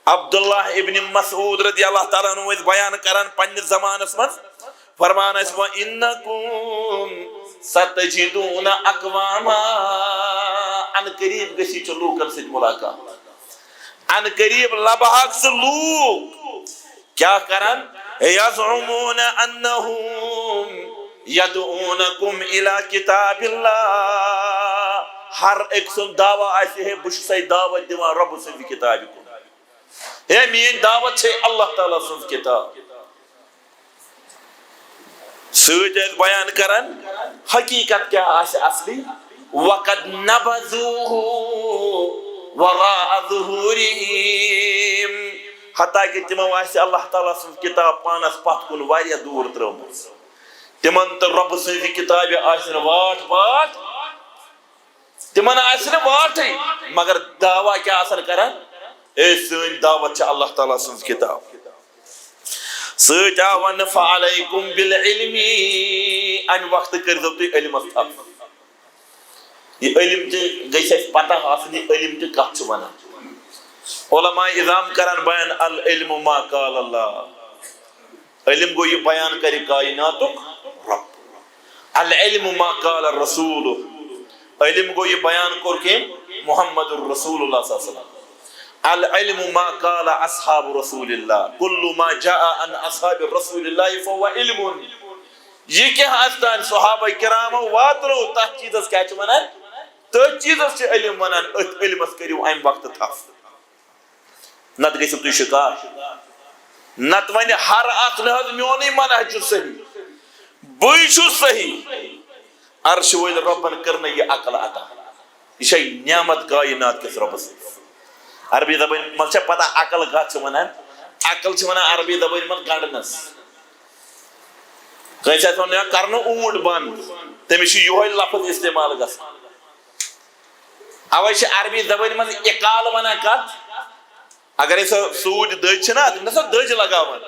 عبداللہ ابن مسعود رضی اللہ تعالیٰ عنہ ٲسۍ بیان کران پننِس زمانس منٛز، فرمان ٲسۍ، "وَإِنَّكُمْ سَتَجِدُونَ أَقْوَامًا"، ان قریب گژھی ژےٚ لوٗکن سۭتۍ ملاقات، ان قریب لبہٕ ہاکھ ژٕ لوٗکھ کیٛاہ کران؟ "يَزْعُمُونَ أَنَّهُمْ يَدْعُونَكُمْ إِلَى كِتَابِ اللَّهِ"، ہر أکۍ سُنٛد دعویٰ آسہِ، "ہے، بہٕ چھُسے دعوت دِوان رۄبہٕ سٕنٛزِ کِتابہِ کُن، ہے، میٲنۍ دعوت چھے اللہ تعالیٰ سٕنٛز کِتاب"۔ سۭتۍ ٲسۍ بیان کران حقیٖقت کیٛاہ آسہِ اصلی، "وَقَدْ نَبَذُوهُ وَرَاءَ ظُهُورِهِمْ"، حتیٰ کہ تِمو آسہِ اللہ تعالیٰ سٕنٛز کِتاب پانس پتھ کُن واریاہ دوٗر ترٲومٕژ۔ تِمن تہٕ رۄبہٕ سٕنٛزِ کِتابہِ آسہِ نہٕ واٹھ پاٹھ، تِمن آسہِ نہٕ واٹھٕے، مگر دعویٰ کیٛاہ آسن کران؟ "اے، سٲنۍ دعوت چھِ اللہ تعالیٰ سٕنٛز کِتاب"۔ سۭتۍ آو وننہٕ، "فَعَلَيْكُمْ بِالْعِلْمِ"، امہِ وقتہٕ کٔرۍزیو تُہۍ علمس تھپھ۔ یہِ علم تہِ گژھِ اَسہِ پتہ آسُن، یہِ علم تہِ کتھ چھُ ونان۔ علماء عظام کران بیان، "العلم ما قال اللہ"، علم گوٚو یہِ بیان کرِ کائناتُک رب۔ "العلم ما قال الرسول"، علم گوٚو یہِ بیان کوٚر کٔمۍ؟ محمد رسول اللہ صلی اللہ علیہ وسلم۔ "العلم ما قال اصحاب رسول اللہ، کل ما جاء عن اصحاب رسول اللہ فهو علم"۔ یہِ کینٛہہ آسہِ تُہنٛدِ صحابہ کرامو واتنوو، تتھ چیٖزس کیٛاہ چھِ ونان؟ تٔتھۍ چیٖزس چھِ علم ونان، أتھۍ علمس کٔرِو امہِ وقتہٕ تھپھ۔ نتہٕ گٔژھِو تُہۍ شِکار۔ نتہٕ ونہِ ہر اکھ، "نہ حظ، میونٕے منہج چھُ صحیح، بٕے چھُس صحیح"۔ عرشہِ وٲلۍ رۄبن کٔر نہٕ یہِ عقل عطا۔ یہِ چھے نعمت کائنات کِس رۄبہٕ سٕنٛز۔ عربی زبٲنۍ منٛز چھےٚ پتہ عقل کتھ چھِ ونان؟ عقل چھِ ونان عربی زبٲنۍ منٛز گنڈنس۔ کٲنٛسہِ آسہِ ونُن، "یا کرنہٕ اوٗنٹ بنٛد"، تٔمِس چھُ یِہوے لفظ استعمال گژھان۔ اوے چھِ عربی زبٲنۍ منٛز عقال ونان کتھ؟ اگرے سۄ سوٗدۍ دٔج چھِ نا، تٔمِس چھِ سۄ دٔج لگاوان،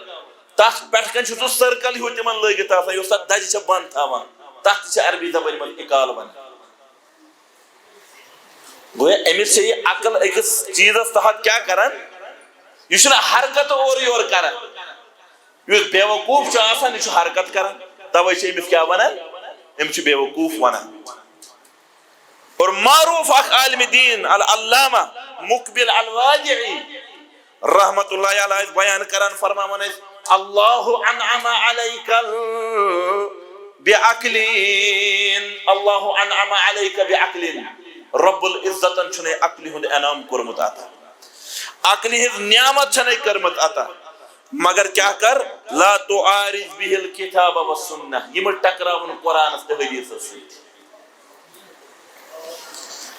تتھ پٮ۪ٹھ کنۍ چھُ سُہ circle ہیوٗ تِمن لٲگِتھ آسان، یۄس تتھ دَجہِ چھِ بنٛد تھاوان، تتھ تہِ چھِ عربی زبٲنۍ منٛز عقال ونان۔ گویا أمِس چھےٚ یہِ عقل أکِس چیٖزس تحت کیٛاہ کران؟ یہِ چھُنہٕ حرکت اورٕ یورٕ کران۔ یُس بیوقوٗف چھُ آسان، یہِ چھُ حرکت کران۔ توے چھِ أمِس کیٛاہ ونان؟ أمِس چھِ بیوقوٗف ونان۔ اور معروف اکھ عالم دین العلامہ مقبل الوادعی رحمت اللہ علیہ ٲسۍ بیان کران، فرماوان ٲسۍ، "اللہ انعم علیک ال-، بعقلین، اللہ انعم علیک بعقلین"، رب العزتن چھُنے عقلہِ ہُنٛد انعام کوٚرمُت عطا، عقلہِ ہٕنٛز نعمت چھَنے کٔرمٕژ عطا، مگر کیٛاہ کر؟ "لا تعارض بہ الکتاب والسنہ"، یہِ مہٕ ٹکراوُن قرآنس تہٕ حدیثس سۭتۍ۔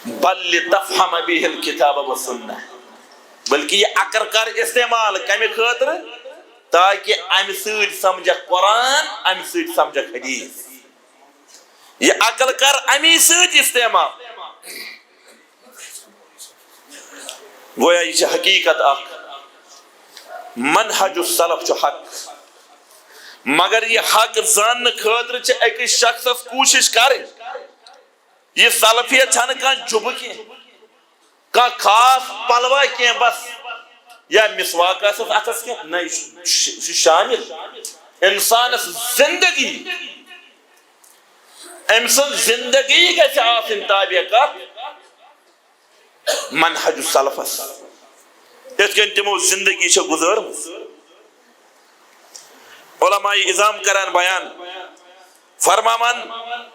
"بل لتفہم بہ الکتاب والسنہ"، بلکہ یہِ عقل کر استعمال کمہِ خٲطرٕ؟ تاکہ امہِ سۭتۍ سمجھکھ قرآن، امہِ سۭتۍ سمجھکھ حدیث۔ یہِ عقل کر امی سۭتۍ استعمال۔ گویا یہِ چھِ حقیقت اکھ۔ منہج السلف چھُ حق، مگر یہِ حق زاننہٕ خٲطرٕ چھِ أکِس شخصس کوٗشش کرٕنۍ۔ یہِ سلفیت چھنہٕ کانٛہہ جُبہٕ کینٛہہ، کانٛہہ خاص پلوا کینٛہہ، بس یا مسواک آسٮ۪س اتھس کینٛہہ، نہ، یہِ چھُ، یہِ چھُ شامل انسانس زندگی۔ أمۍ سٕنٛز زندگی گژھِ آسٕنۍ تابع کتھ؟ منہج السلفس، یِتھ کٔنۍ تِمو زندگی چھےٚ گُزٲرمٕژ۔ علماء عظام کران بیان، فرماوان،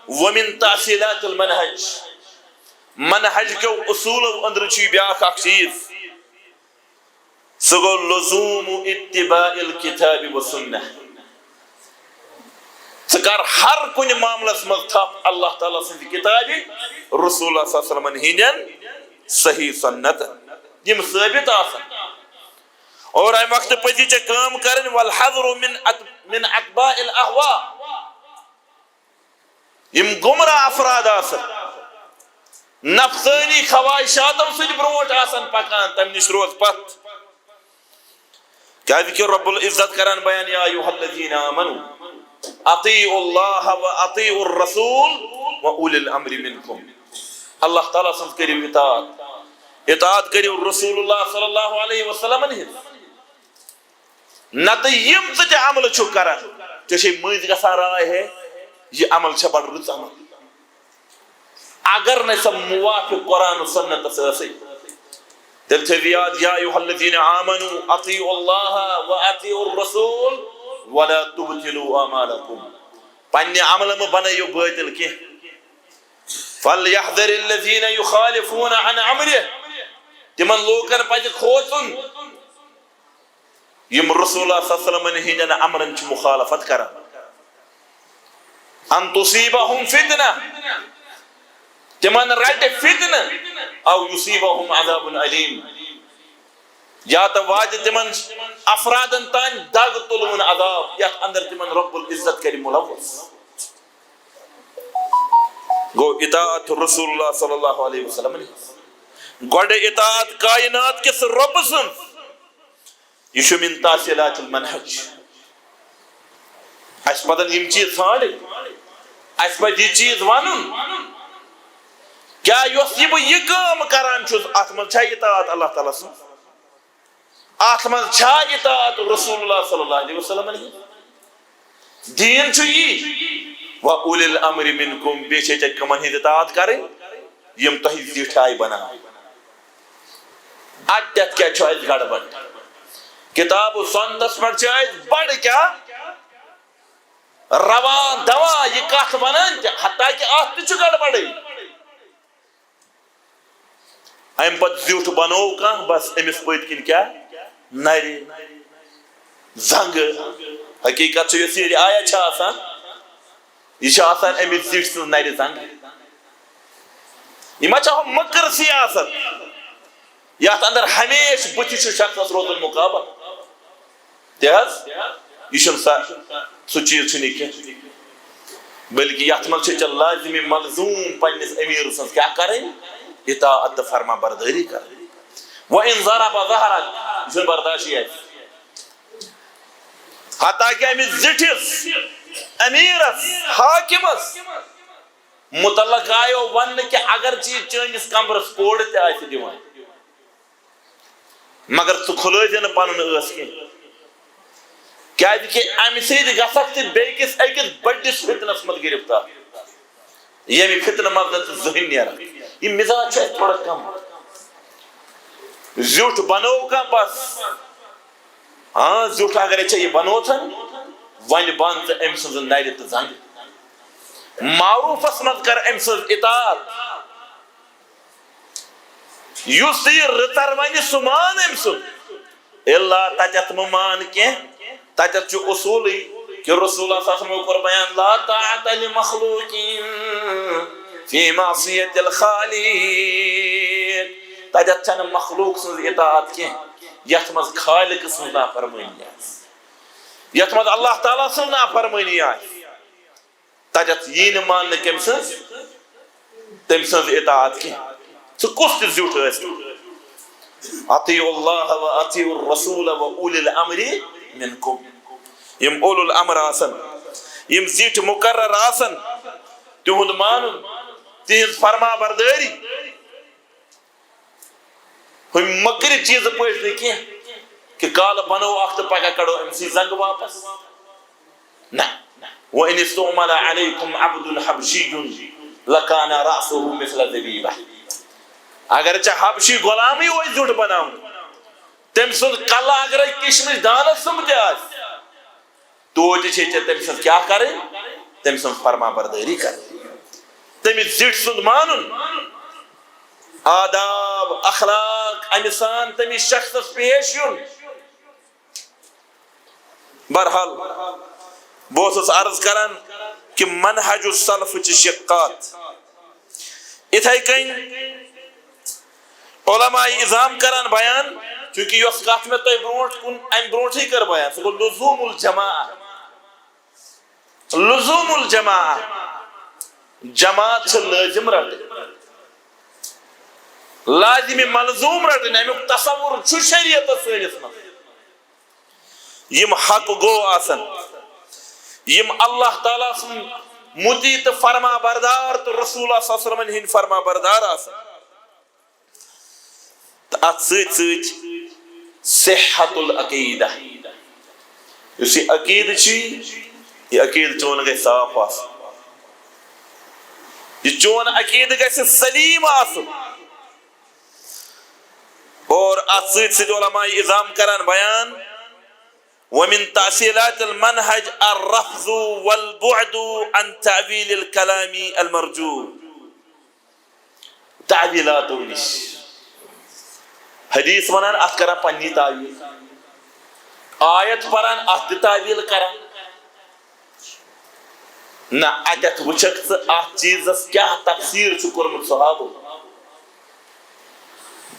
"ومن تحصیلات المنہج"، منہج کیو اصوٗلو أنٛدرٕ چھُ یہِ بیٛاکھ اکھ چیٖز، سُہ گوٚو لزوم اتباع الکتاب و سنہ۔ ژٕ کر ہر کُنہِ معاملس منٛز تھپھ اللہ تعالیٰ سٕنٛزِ کِتابہِ، رسول اللہ صلی اللہ علیہ وسلمن ہٕنٛدٮ۪ن صحیح سنتن، یِم ثٲبت آسن۔ اور امہِ وقتہٕ پزی ژےٚ کٲم کرٕنۍ، والحذر من ات-، من اتباع الاہواء، یِم گمراہ افراد آسن، نفسٲنی خواہشاتن سۭتۍ برونٛٹھ آسن پکان، تمہِ نِش روز پتھ۔ کیازِ کہِ رب العزت کران بیان، یا ایھا الذین آمنوا اطیعوا اللہ و اطیعوا الرسول و اولی الامر منکم۔ اللہ تعالیٰ سٕنٛز کٔرِو اطاعت، اطاعت کٔرِو رسول اللہ صلی اللہ علیہ وسلمن ہٕنٛز۔ نتہٕ یِم ژٕ تہِ عملہٕ چھُکھ کران، ژےٚ چھے مٔنٛزۍ گژھان راے ہے، یہِ عمل چھےٚ بڑٕ رٕژ عمل۔ اگر نہٕ سۄ موافق قرآن و سنتس ٲسٕے، تیٚلہِ تھٲوِو یاد، یا ایھا الذین آمنوا اطیعوا اللہ و اطیعوا الرسول ولا تبطلوا اعمالکم۔ پننہِ عملہٕ مہٕ بنٲیِو بٲطِل کینٛہہ۔ فلیحذر الذین یخالفون عن امرہ، تِمن لوٗکن پزِ کھوژُن، یِم رسول اللہ صلی اللہ علیہ وسلم ہٕنٛدٮ۪ن امرن چھِ مخالفت کران۔ ان تصیبہم فتنہ، تِمن رٹہِ فتنہٕ، او یصیبہم عذاب علیم، یا تہٕ واتہِ تِمن افرادن تام دگ تُلوُن عذاب، یتھ اندر تِمن رب العزت کرِ ملوث۔ گوٚو اطاعت رسول اللہ صلی اللہ علیہ وسلم۔ گۄڈٕ اطاعت کائنات کِس رۄبہٕ سٕنٛز۔ یہِ چھُ من تحصیلات المنہج۔ اَسہِ پَزَن یِم چیٖز ژھانٛڈٕنۍ، اَسہِ پَزِ یہِ چیٖز وَنُن، کیٛاہ یۄس یہِ بہٕ یہِ کٲم کران چھُس، اَتھ منٛز چھا اطاعت اللہ تعالیٰ سٕنٛز؟ اَتھ منٛز چھا اطاعت رسول اللہ صلی اللہ علیہ وسلم ہٕنٛز؟ دیٖن چھُ یی، و اولی الامر منکم، بیٚیہِ چھے ژےٚ کٕمَن ہٕنٛز اطاعت کرٕنۍ؟ یِم تۄہہِ زِٹھۍ آیہِ بناونہٕ۔ اَتٮ۪تھ کیٛاہ چھُ اَسہِ گڑبڑ؟ کتاب و سنتس پٮ۪ٹھ چھِ اَسہِ بڑٕ کیٛاہ؟ رواں دواں یہِ کتھ ونان تہِ، حتیٰ کہِ اتھ تہِ چھُ گڑبڑٕے۔ امہِ پتہٕ زیُٹھ بنوو کانٛہہ، بس أمِس پٔتۍ کِنۍ کیٛاہ؟ نرِ زنٛگہٕ۔ حقیقت چھِ، یۄس یہِ رعایت چھِ آسان، یہِ چھِ آسان أمِس زِٹھۍ سٕنٛز نرِ زنٛگہٕ۔ یہِ ما چھِ ہُہ مٔکٕر سیاست، یتھ اندر ہمیشہِ بٕتھِ چھُ شخصس روزُن مقابل؟ تہِ حظ، یہِ چھُنہٕ سا-، سُہ چیٖز چھُنہٕ یہِ کینٛہہ۔ بلکہِ یتھ منٛز چھِ ژےٚ لازمی ملزوم پننِس أمیٖر سٕنٛز کیٛاہ کرٕنۍ؟ اطاعت تہٕ فرما بردٲری کرٕنۍ۔ وۄنۍ ضرب ظہرک، یہِ چھُنہٕ برداشٕے اَسہِ۔ حتیٰ کہِ أمِس زِٹھِس، أمیٖرس، حاکمس متعلق آیو وننہٕ کہِ اگرچہِ یہِ چٲنِس کمرس کورِ تہِ آسہِ دِوان، مگر ژٕ کھُلٲوزِ نہٕ پنُن ٲس کینٛہہ، کیازِ کہِ امہِ سۭتۍ گژھکھ ژٕ بیٚیہِ کِس أکِس بٔڑِس فتنس منٛز گرفتار، ییٚمہِ فتنہٕ منٛز نہٕ ژٕ زٕہٕنۍ نیرکھ۔ یہِ مزاج چھُ اسہِ تھوڑا کم۔ زیُٹھ بنوو کانٛہہ، بس، ہاں، زیُٹھ اگرے ژےٚ یہِ بنووتھن، وۄنۍ بن ژٕ أمۍ سٕنٛز نرِ تہٕ زنٛگہٕ۔ معروفس منٛز کر أمۍ سٕنٛز اطاعت۔ یُس تہِ یہِ رٕژر ونہِ، سُہ مان أمۍ سُنٛد۔ الا تتٮ۪تھ مہٕ مان کینٛہہ۔ تتٮ۪تھ چھُ اصوٗلٕے کہِ رسول اللہ صلی اللہ علیہ وسلمو کوٚر بیان، لا طاعت لمخلوق فی معصیت الخالق۔ تتٮ۪تھ چھنہٕ مخلوق سٕنٛز اطاعت کینٛہہ، یتھ منٛز خالق سٕنٛز نافرمٲنی آسہِ، یتھ منٛز اللہ تعالیٰ سٕنٛز نافرمٲنی آسہِ۔ تتٮ۪تھ یی نہٕ ماننہٕ کٔمۍ سٕنٛز، تٔمۍ سٕنٛز اطاعت کینٛہہ۔ ژٕ کُس تہِ زیُٹھ ٲسۍ تن۔ اطیعوا اللہ و اطیعوا الرسول و اولی الامر منکم۔ یِم اولو الامر آسن، یِم زِٹھۍ مقرر آسن، تِہُنٛد مانُن، تِہنٛز فرما بردٲری۔ ہُمہِ مٔکرِ چیٖزٕ پٲٹھۍ نہٕ کینٛہہ کہِ کالہٕ بنوو اکھ تہٕ پگاہ کڑو أمۍ سٕے زنٛگہٕ واپس۔ نہ۔ وَإِنِ اسْتُعْمِلَ عَلَيْكُمْ عَبْدٌ حَبَشِيٌّ لَكَانَ رَأْسُهُ مِثْلَ زَبِيبَةٍ۔ اگر ژےٚ حبشی غلامٕے اوس زیُٹھ بناوُن، تٔمۍ سُنٛد کلہٕ اگرے کشمش دانس سُمب تہِ آسہِ، توتہِ چھے ژےٚ تٔمۍ سٕنٛز کیٛاہ کرٕنۍ؟ تٔمۍ سٕنٛز فرما بردٲری کرٕنۍ، تٔمِس زِٹھۍ سُنٛد مانُن، آداب، اخلاق، امہِ سان تٔمِس شخصس پیش یُن۔ بہرحال، بہٕ اوسُس عرض کران کہِ منہج السلف چہِ شقات، اِتھے کٔنۍ علماء عظام کران بیان، چونکہ یۄس کتھ مےٚ تۄہہِ برونٛٹھ کُن، امہِ برونٛٹھٕے کٔر بیان، سُہ گوٚو لزوم الجماعہ۔ لزوم الجماعہ، جماعت چھِ لٲزم رٹٕنۍ، لازم ملزوم رٹٕنۍ، امیُک تصور چھُ شریعتس سٲنِس منٛز۔ یِم حق گو آسن، یِم اللہ تعالیٰ سُنٛد مُطیع تہٕ فرما بردار تہٕ رسول اللہ صلی اللہ علیہ وسلمن ہٕنٛدۍ فرما بردار آسن، تہٕ اتھ سۭتۍ سۭتۍ صحت العقیدہ، یُس یہِ عقیدٕ چھُ، یہِ عقیدٕ چون گژھِ صاف آسُن، یہِ چون عقیدٕ گژھِ سلیم آسُن۔ اور اتھ سۭتۍ سۭتۍ علماء عظام کران بیان، ومن تأصيلات المنهج الرفض والبعد عن تأويل الكلام المرجو۔ تعویلاتو نِش۔ حدیث ونان، اتھ کران پننی تعویل۔ آیت پران، اتھ تہِ تعویل کران۔ نہ، اتٮ۪تھ وٕچھکھ ژٕ اتھ چیٖزس کیٛاہ تفسیر چھُ کوٚرمُت صحابو،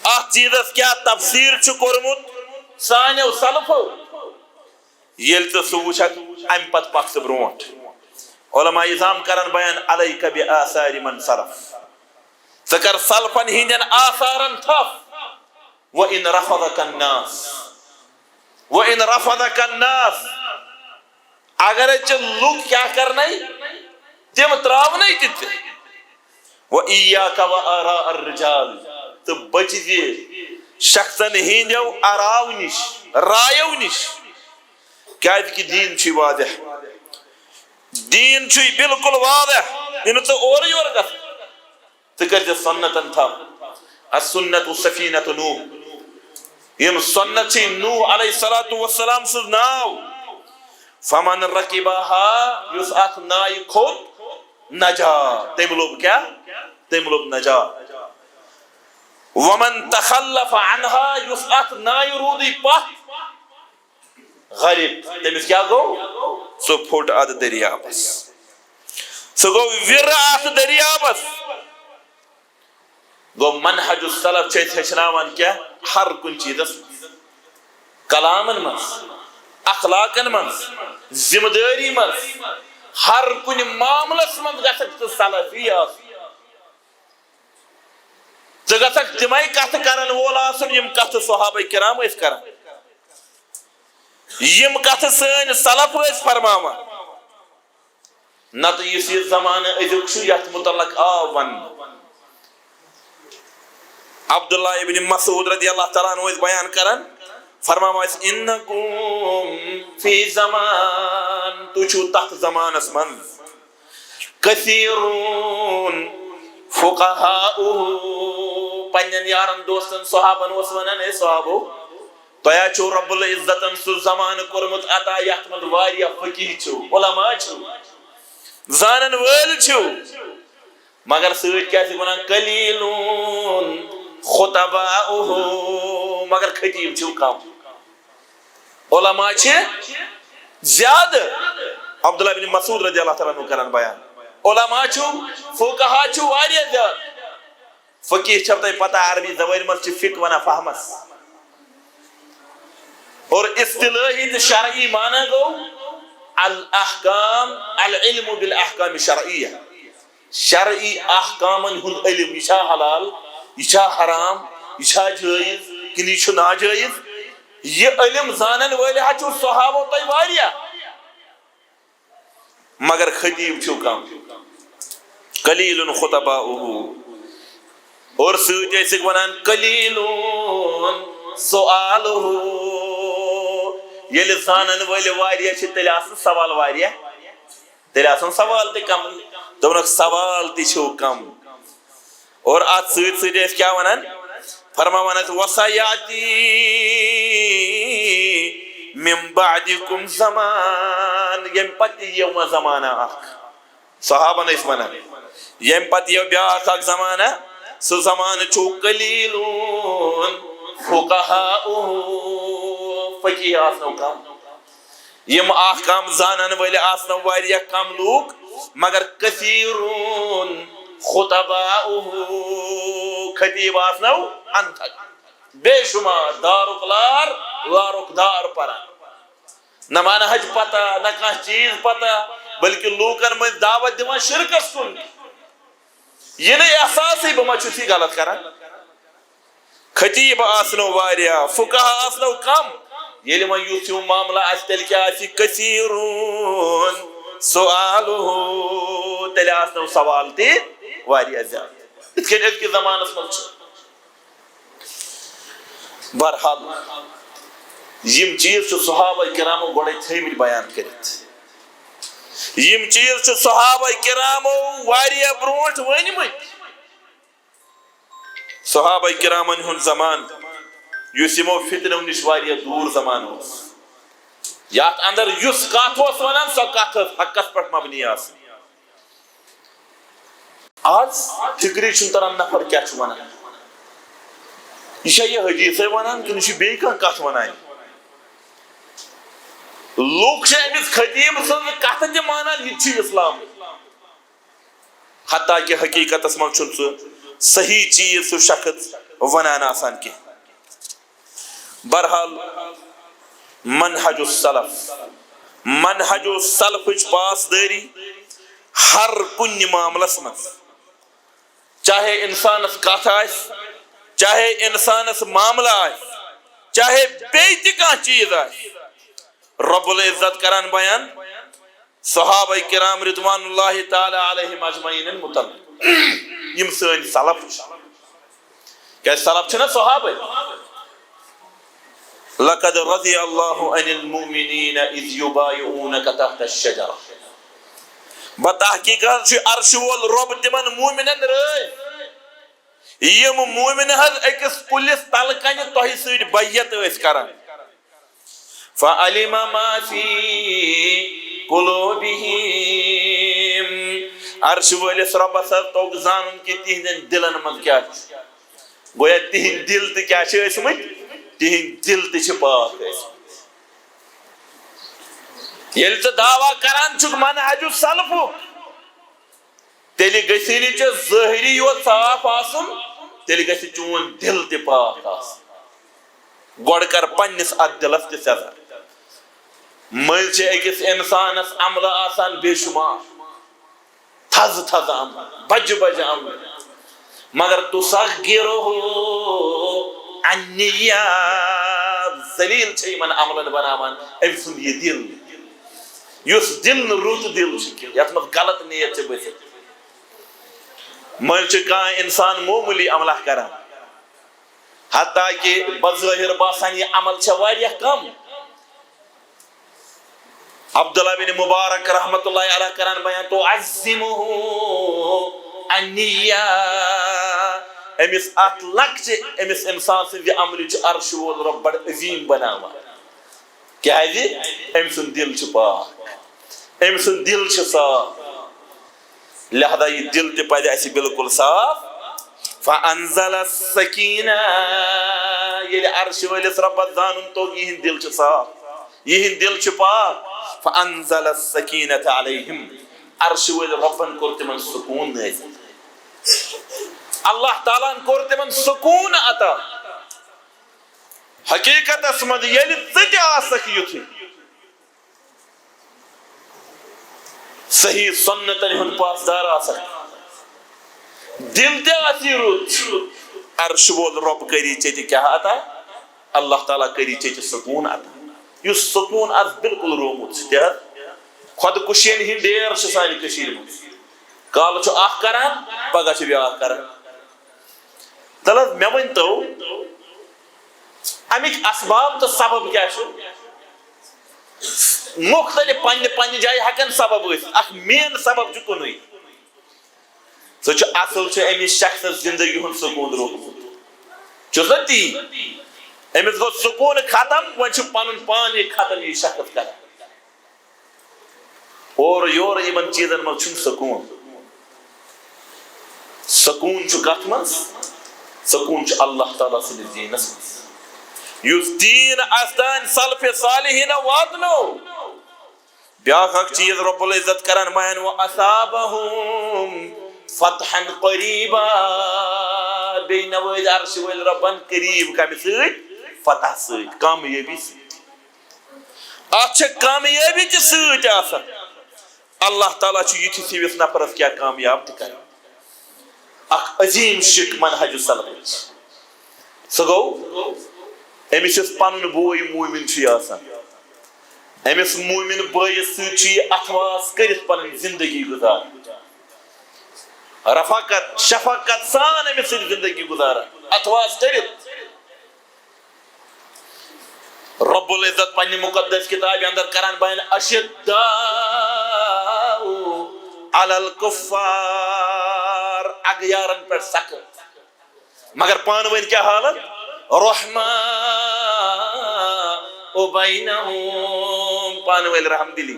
اتھ چیٖزس کیٛاہ تفسیر چھُ کوٚرمُت سانیو سلفو۔ ییٚلہِ ژٕ سُہ وٕچھکھ، امہِ پتہٕ پکھ ژٕ برونٛٹھ۔ علماء عظام کرن بیان، علیک بآثار من سلف، ژٕ کر سلفن ہٕنٛدٮ۪ن آثارن تھپھ۔ وَإِنْ رَفَضَكَ النَّاسُ، وَإِنْ رَفَضَكَ النَّاسُ، اگرے ژےٚ لُکھ کیٛاہ کرنَے، تِم تراونَے تہِ ژےٚ۔ وَإِيَّاكَ وَآرَاءَ الرِّجَالِ، تہٕ بٔچزِ شخصن ہٕنٛدیو آراو نِش، رایو نِش، کیازِ کہِ دیٖن چھُے واضح، دیٖن چھُے بالکل واضح، یہِ نہٕ ژٕ اورٕ یورٕ گژھ۔ ژٕ کٔرۍ زِ سنتن تھپھ۔ السنة سفينة نوح۔ یِم سنت چھِ نوح علیہ الصلوۃ والسلام سٕنٛز ناو۔ فمن رکبها، یُس اتھ نایہِ کھوٚت، نجا، تٔمۍ لوٚب کیٛاہ؟ تٔمۍ لوٚب نجات۔ ومن تخلف عنها، یُس اتھ نایہِ روٗدٕے پتھ، غرق، تٔمِس کیٛاہ گوٚو؟ سُہ پھوٚٹ اتھ دٔریابس، سُہ گوٚو وِرٕ اتھ دٔریابس۔ گوٚو منہج السلف چھِ أسۍ ہیٚچھناوان کیٛاہ؟ ہر کُنہِ چیٖزس منٛز، کلامن منٛز، اخلاقن منٛز، ذمہٕ دٲری منٛز، ہر کُنہِ معاملس منٛز گژھکھ ژٕ سلفی آسُن۔ ژٕ گژھکھ تِمے کتھٕ کرن وول آسُن، یِم کتھٕ صحابہ کرام ٲسۍ کران، یِم کتھٕ سٲنۍ سلف ٲسۍ فرماوان۔ نتہٕ یُس یہِ زمانہٕ أزیُک چھُ، یتھ متعلق آو وننہٕ، عبداللہ ابن مسعود رضی اللہ تعالیٰ عنہ ٲسۍ بیان کران، فرماوان ٲسۍ، انکم فی زمان، تُہۍ چھِو تتھ زمانس منٛز، کثیرون فقہاؤہ، پننٮ۪ن یارن دوستن صحابن اوس ونان، اے صحابو، تۄہہِ ہا چھُو رب العزتن سُہ زمانہٕ کوٚرمُت عطا، یتھ منٛز واریاہ فقیہ چھِو، علماء چھِو، زانن وٲلۍ چھِو، مگر سۭتۍ کیٛاہ چھِ ونان؟ قلیلون خطباؤہ، مگر خطیب چھِو کم۔ علماء چھِ زیادٕ۔ عبداللہ بن مسعود رضی اللہ تعالیٰ عنہ کران بیان، علماء چھِو، فقہا چھِو واریاہ زیادٕ۔ فقیہ چھو تۄہہِ پتہ، عربی زبٲنۍ منٛز چھِ فقہ ونان فہمس۔ اور اصطلاحی تہٕ شرعی معنی گوٚو الاحکام، العلم بالاحکام الشرعیہ۔ شرعی احکامن ہُنٛد علم، یہِ چھا حلال، یہِ چھا حرام، یہِ چھا جٲیز کِنہٕ یہِ چھُ ناجٲیز، یہِ علم زانن وٲلۍ ہا چھِو صحابو تۄہہِ واریاہ، مگر خطیب چھِو کم۔ قلیل خطباؤہ۔ اور سۭتۍ ٲسِکھ ونان، قلیل سؤالہ۔ ییٚلہِ زانن وٲلۍ واریاہ چھِ، تیٚلہِ آسن سوال واریاہ، تیٚلہِ آسن سوال تہِ کم۔ دوٚپنکھ، سوال تہِ چھِو کم۔ اور اتھ سۭتۍ سۭتۍ ٲسۍ کیٛاہ ونان؟ فرماوان ٲسۍ، وسیاتی من بعدکم زمان، ییٚمہِ پتہٕ تہِ یِیو وۄنۍ زمانہ اکھ۔ صحابن ٲسۍ ونان، ییٚمہِ پتہٕ یِیو بیٛاکھ اکھ زمانہ، سُہ زمانہٕ چھُ قلیلون فقہاؤہ، فقیہ آسنو کم۔ یِم احکام زانن وٲلۍ آسنو واریاہ کم لوٗکھ، مگر کثیرون خطباؤہ، خطیب آسنو انتھک، بے شمار دارک لار، لارک دار پران۔ نہ منہج پتہ، نہ کانٛہہ چیز پتہ، بلکہ لوکن منٛز دعوت دِوان شرکس کُن۔ یہِ نہٕ احساسٕے بہٕ ما چھُس یہِ غلط کران۔ خطیب آسنو واریاہ، فقہا آسنو کم۔ ییٚلہِ وۄنۍ یُتھ ہیوٗ معاملہٕ آسہِ، تیٚلہِ کیٛاہ آسہِ؟ کثیرون سؤالہ، تیٚلہِ آسنو سوال تہِ واریاہ زیادٕ۔ یِتھ کٔنۍ أزکِس زمانس منٛز چھُ۔ بہرحال، یِم چیٖز چھِ صحابہ کرامو گۄڈَے تھٲومٕتۍ بیان کٔرِتھ۔ یِم چیٖز چھِ صحابہ کرامو واریاہ برونٛٹھ ؤنمٕتۍ۔ صحابہ کرامن ہُنٛد زمانہٕ، یُس یِمو فتنو نِش واریاہ دوٗر زمانہٕ اوس، یتھ اندر یُس کتھ اوس ونان، سۄ کتھ ٲس حقس پٮ۪ٹھ مبنی آسان۔ آز فکرے چھُنہٕ تران نفر کیٛاہ چھُ ونان۔ یہِ چھا یہِ حدیثے ونان کِنہٕ یہِ چھُ بیٚیہِ کانٛہہ کتھ ونان؟ لوٗکھ چھِ أمِس خطیب سٕنٛز کتھٕ تہِ مانان، یہِ تہِ چھُ اسلام۔ حتیٰ کہ حقیقتس منٛز چھُنہٕ سُہ صحیح چیٖز سُہ شخص ونان آسان کینٛہہ۔ بہرحال، منہج السلف، منہج السلفٕچ پاسدٲری ہر کُنہِ معاملس منٛز، چاہے انسانس کتھ آسہِ، چاہے انسانس معاملہٕ آسہِ، چاہے بیٚیہِ تہِ کانٛہہ چیٖز آسہِ، رب العزت کران بیان صحابہ کرام رضوان اللہ تعالی علیہم اجمعین متعلق۔ یِم سٲنۍ سلف چھِ۔ کیٛازِ سلف چھِنہ صحابہ؟ لقد رضی اللہ عن المؤمنین اذ یبایعونک تحت الشجرہ۔ بتحقیق حظ چھُ عرشہِ وول رب تِمن مومنن رٲضۍ، یِم مومن حظ أکِس کُلِس تلہٕ کنہِ تۄہہِ سۭتۍ بیعت ٲسۍ کران۔ فعلم ما فی قلوبہم۔ عرشہِ وٲلِس رۄبس حظ توٚگ زانُن کہِ تِہنٛدٮ۪ن دِلن منٛز کیٛاہ چھُ۔ گویا تِہنٛدۍ دِل تہِ کیٛاہ چھِ ٲسمٕتۍ؟ تِہنٛدۍ دِل تہِ چھِ پاک ٲسمٕتۍ۔ ییٚلہِ ژٕ دعویٰ کران چھُکھ منہج السلفُک، تیٚلہِ گژھِ نہٕ ژےٚ ظٲہری یوت صاف آسُن، تیٚلہِ گژھِ چون دِل تہِ پاک آسُن۔ گۄڈٕ کر پننِس اتھ دِلس تہِ سیزر۔ مٔنٛزۍ چھِ أکِس انسانس عملہٕ آسان بے شمار، تھزٕ تھزٕ عملہٕ، بجہِ بجہِ عملہٕ، مگر تصغره النیات، ذلیل چھِ یِمن عملن بناوان أمۍ سُنٛد یہِ دِل۔ یُس دِل نہٕ رُت دِل چھُ کینٛہہ، یتھ منٛز غلط نیت چھِ بٔسِتھ۔ مٔنٛزۍ چھُ کانٛہہ انسان معموٗلی عملہ کران، حتیٰ کہ بظٲہر باسان یہِ عمل چھےٚ واریاہ کم۔ عبداللہ بن مبارک رحمتہ اللہ علیہ کران بیان، تعظمہ النیہ، أمِس اتھ لۄکچہِ أمِس انسان سٕنٛدِ عملہِ چھُ عرشہِ وول رۄب بڑٕ عظیٖم بناوان۔ کیازِ؟ أمۍ سُنٛد دِل چھُ پاک، أمۍ سُنٛد دِل چھُ صاف، لہذا یہِ دِل تہِ پزِ اَسہِ بالکل صاف۔ فانزل السکینہ، ییٚلہِ عرشہِ وٲلِس رۄبس زانُن توٚگ، یِہِنٛدۍ دِل چھِ صاف، یِہِنٛدۍ دِل چھِ پاک۔ فانزل السکینۃ علیہم، عرشہِ وٲلۍ رۄبن کوٚر تِمن سکوٗن نٲزِل، اللہ تعالیٰ ہن کوٚر تِمن سکوٗن عطا۔ حقیقتس منٛز ییٚلہِ ژٕ تہِ آسکھ یُتھُے، صحیح سنتن ہُنٛد پاسدار آسکھ، دِل تہِ آسی رُت، عرشہِ وول رۄب کری ژےٚ تہِ کیٛاہ عطا؟ اللہ تعالیٰ کری ژےٚ تہِ سکوٗن عطا۔ یُس سکوٗن آسہِ بالکل رومُت، سُہ تہِ حظ۔ خۄدکُشین ہِنٛدۍ ڈیر چھِ سانہِ کٔشیٖرِ منٛز۔ کالہٕ چھُ اکھ کران، پگاہ چھُ بیٛاکھ کران۔ تَلہٕ حظ، مےٚ ؤنۍ تو، اَمِکۍ اسباب تہٕ سبب کیٛاہ چھُ؟ مُختٔلِف پننہِ پننہِ جایہِ ہٮ۪کن سبب ٲسِتھ، اکھ مین سبب چھُ کُنُے۔ سُہ چھُ، اصل چھُ أمِس شخصس زندگی ہُنٛد سکوٗن روٗدمُت۔ چھُس نا تی؟ أمِس گوٚو سکوٗن ختم، وۄنۍ چھُ پنُن پان یہِ ختم، یہِ شخص کران۔ اورٕ یورٕ یِمن چیٖزن منٛز چھُنہٕ سکوٗن۔ سکوٗن چھُ کتھ منٛز؟ سکوٗن چھُ اللہ تعالیٰ سٕنٛدِس دیٖنس منٛز۔ یُس دیٖن اَسہِ تانۍ سلفِ صالحیٖنو واتنو، بیٛاکھ اکھ چیٖز رب العزت کران بیان، وَأَثَابَهُمْ فتحا قریبا، بیٚیہِ نوٲزِ عرشہِ وٲلۍ رۄبن قریب کمہِ سۭتۍ؟ فتح سۭتۍ، کامیٲبی سۭتۍ۔ اتھ چھےٚ کامیٲبی تہِ سۭتۍ آسان۔ اللہ تعالیٰ چھُ یِتھِس ہِوِس نفرس کیٛاہ کامیاب تہِ کران۔ اکھ عظیٖم شِک منہج سلفٕچ۔ سُہ گوٚو، أمِس یُس پنُن بوے مومن چھُ آسان، أمِس مومن بٲیِس سۭتۍ چھُ یہِ اتھواس کٔرِتھ پنٕنۍ زندگی گُزاران۔ رفاقت، شفقت سان أمِس سۭتۍ زندگی گُزاران، اتھواس کٔرِتھ۔ رب العزت پننہِ مقدس کتابہِ اندر کران بیان، اشداء علی الکفار، اغیارن پٮ۪ٹھ سخت، مگر پانہٕ ؤنۍ کیٛاہ حالت؟ رحماء بینہم، پانہٕ ؤنۍ رحم دلی،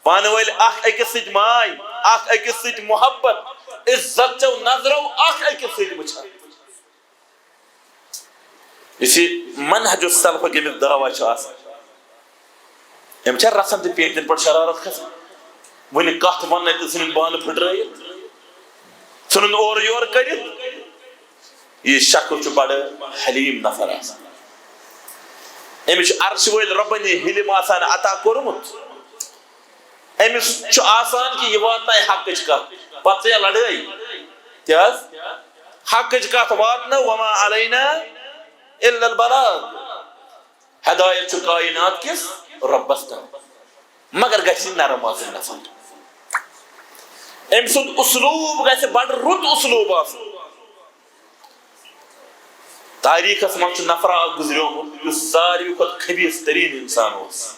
پانہٕ ؤنۍ اکھ أکِس سۭتۍ ماے، اکھ أکِس سۭتۍ محبت، عزت چو نظرو اکھ أکِس سۭتۍ وٕچھان۔ یُس یہِ منہج السلفُک ییٚمیُک دعویٰ چھُ آسان، أمِس چھےٚ رژھن تہٕ پیٖنتٮ۪ن پٮ۪ٹھ شرارت کھسان۔ وٕنہِ کتھ وننَے تہٕ ژھٕنُن بانہٕ پھٕٹرٲیِتھ، ژھٕنُن اورٕ یورٕ کٔرِتھ۔ یہِ شخص چھُ بڑٕ حلیٖم نفر آسان۔ أمِس چھُ عرشہِ وٲلۍ رۄبن یہِ حلم آسان عطا کوٚرمُت۔ أمِس چھُ آسان کہِ یہِ واتنایہِ حقٕچ کتھ، پتہٕ ژےٚ لڑٲے۔ کیٛاہ حظ؟ حقٕچ کتھ واتنٲو، وما علینا الا البلاغ۔ ہدایت چھُ کائنات کِس رۄبس تام، مگر گژھِ نرم آسٕنۍ نفر۔ أمۍ سُنٛد اسلوب گژھِ بڑٕ رُت اسلوب آسُن۔ تاریخس منٛز چھُ نفرا اکھ گُزریومُت، یُس ساروی کھۄتہٕ خبیث تریٖن انسان اوس،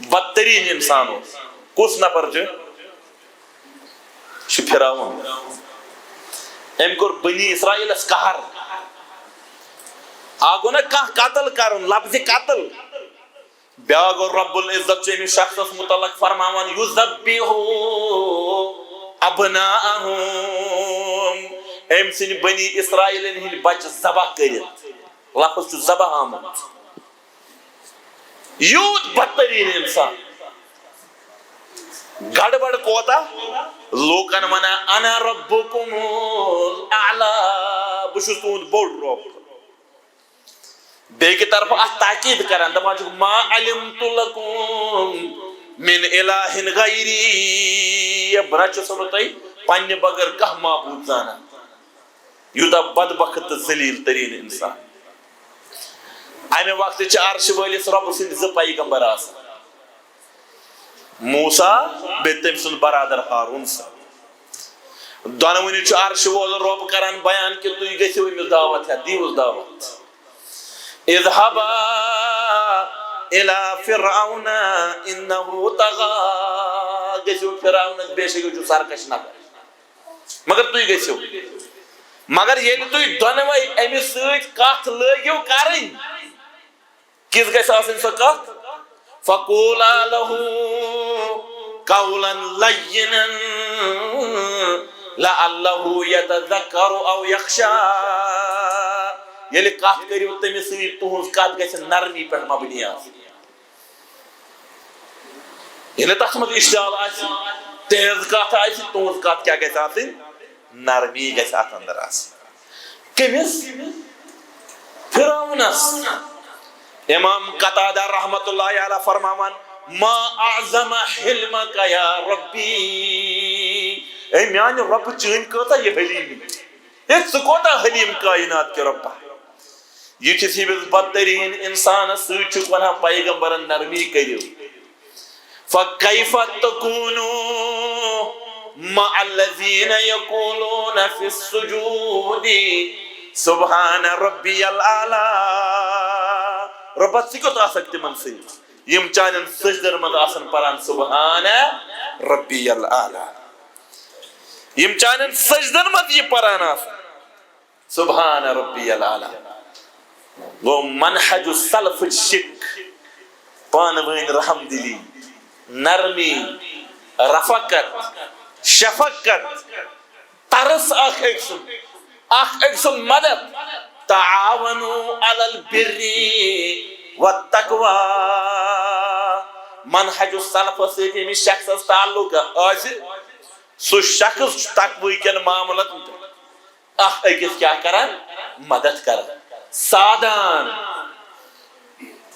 بدتریٖن انسان اوس۔ کُس نفر چھُ؟ چھُ فرعون۔ أمۍ کوٚر بنی اسرائیلس قہر۔ اکھ گوٚو نہ کانٛہہ قتل کرُن، لفظِ قتل۔ بیاکھ گوٚو، رب العزت چھُ أمِس شخصس متعلق فرماوان، یذبح ابناءہم، أمۍ سٕنٛدۍ بنی اسرائیلن ہٕنٛدۍ بچہٕ ذبح کٔرِتھ۔ لفظ چھُ ذبح آمُت۔ یوٗت بدتریٖن انسان۔ گڑبڑ کوتاہ؟ لوٗکن ونان، انا ربکم الاعلی، بہٕ چھُس تُہُنٛد بوٚڑ رۄب۔ بیٚیہِ کہِ طرفہٕ اتھ تاکید کران، دپان چھُکھ، ما علمت لکم من الہ غیری، بہٕ نہ چھُسو نہٕ تۄہہِ پننہِ بغٲر کانٛہہ معبوٗد زانان۔ یوٗتاہ بدبخت تہٕ ذلیل تریٖن انسان۔ امہِ وقتہٕ چھِ عرشہِ وٲلِس رۄبہٕ سٕنٛدۍ زٕ پیغمبر آسان، موسیٰ بیٚیہِ تٔمۍ سُنٛد برادر ہارون صٲب۔ دۄنوٕنی چھُ عرشہِ وول رۄب کران بیان کہِ تُہۍ گٔژھِو أمِس دعوت ہٮ۪تھ، دِیٖوُس دعوت۔ اذهبا الى فرعون انه طغى، گٔژھِو فرعونس، بے شک یہِ چھُ سرکش نفر۔ مگر تُہۍ گٔژھِو۔ مگر ییٚلہِ تُہۍ دۄنوَے أمِس سۭتۍ کتھ لٲگِو کرٕنۍ، کِژھ گژھِ آسٕنۍ سۄ کتھ؟ فقولا له قولا لینا لعله يتذكر او يخشى۔ ییٚلہِ کتھ کٔرِو تٔمِس سۭتۍ، تُہنٛز کتھ گژھِ نرمی پٮ۪ٹھ مبنی آسٕنۍ۔ ییٚلہِ تتھ منٛز اشتعال آسہِ، تیز کتھ آسہِ، تُہنٛز کتھ کیٛاہ گژھِ آسٕنۍ؟ نرمی گژھِ اتھ اندر آسٕنۍ۔ کٔمِس؟ فرعونس۔ امام قتادہ رحمت اللہ علیہ فرماوان، ما اعظم حلمک یا ربی، اے میانہِ رۄبہٕ، چٲنۍ کۭژاہ یہِ حلیٖمی، ہے، ژٕ کوتاہ حلیٖم کائنات کہِ رۄبہ۔ یِتھِس ہِوِس بدتریٖن اِنسانَس سۭتۍ چھُکھ وَنان پیغمبرن نرمی کٔرِو۔ فَكَيْفَ تَكُونُ مَعَ الَّذِينَ يَقُولُونَ فِي السُّجُودِ سُبْحَانَ رَبِّيَ الْأَعْلَى۔ رۄبہ، ژٕ کیُتھ آسکھ تِمن سۭتۍ، یِم چانٮ۪ن سجدن منٛز آسن پران سبحان ربی الاعلیٰ، یِم چانٮ۪ن سجدن منٛز یہِ پران آسن۔ سبحان ربی الاعلیٰ۔ گوٚو منہج السلف شِک، پانہٕ ؤنۍ رحم دلی، نرمی، رفقت، شفقت، ترس اکھ أکۍ سُنٛد، اکھ أکۍ سُنٛد مدد۔ تعاونوا علی البر والتقوی۔ منہج السلف سۭتۍ ییٚمِس شخصس تعلق آسہِ، سُہ شخص چھُ تقوی کٮ۪ن معاملن تہٕ اکھ أکِس کیٛاہ کران؟ مدد کران، سادان۔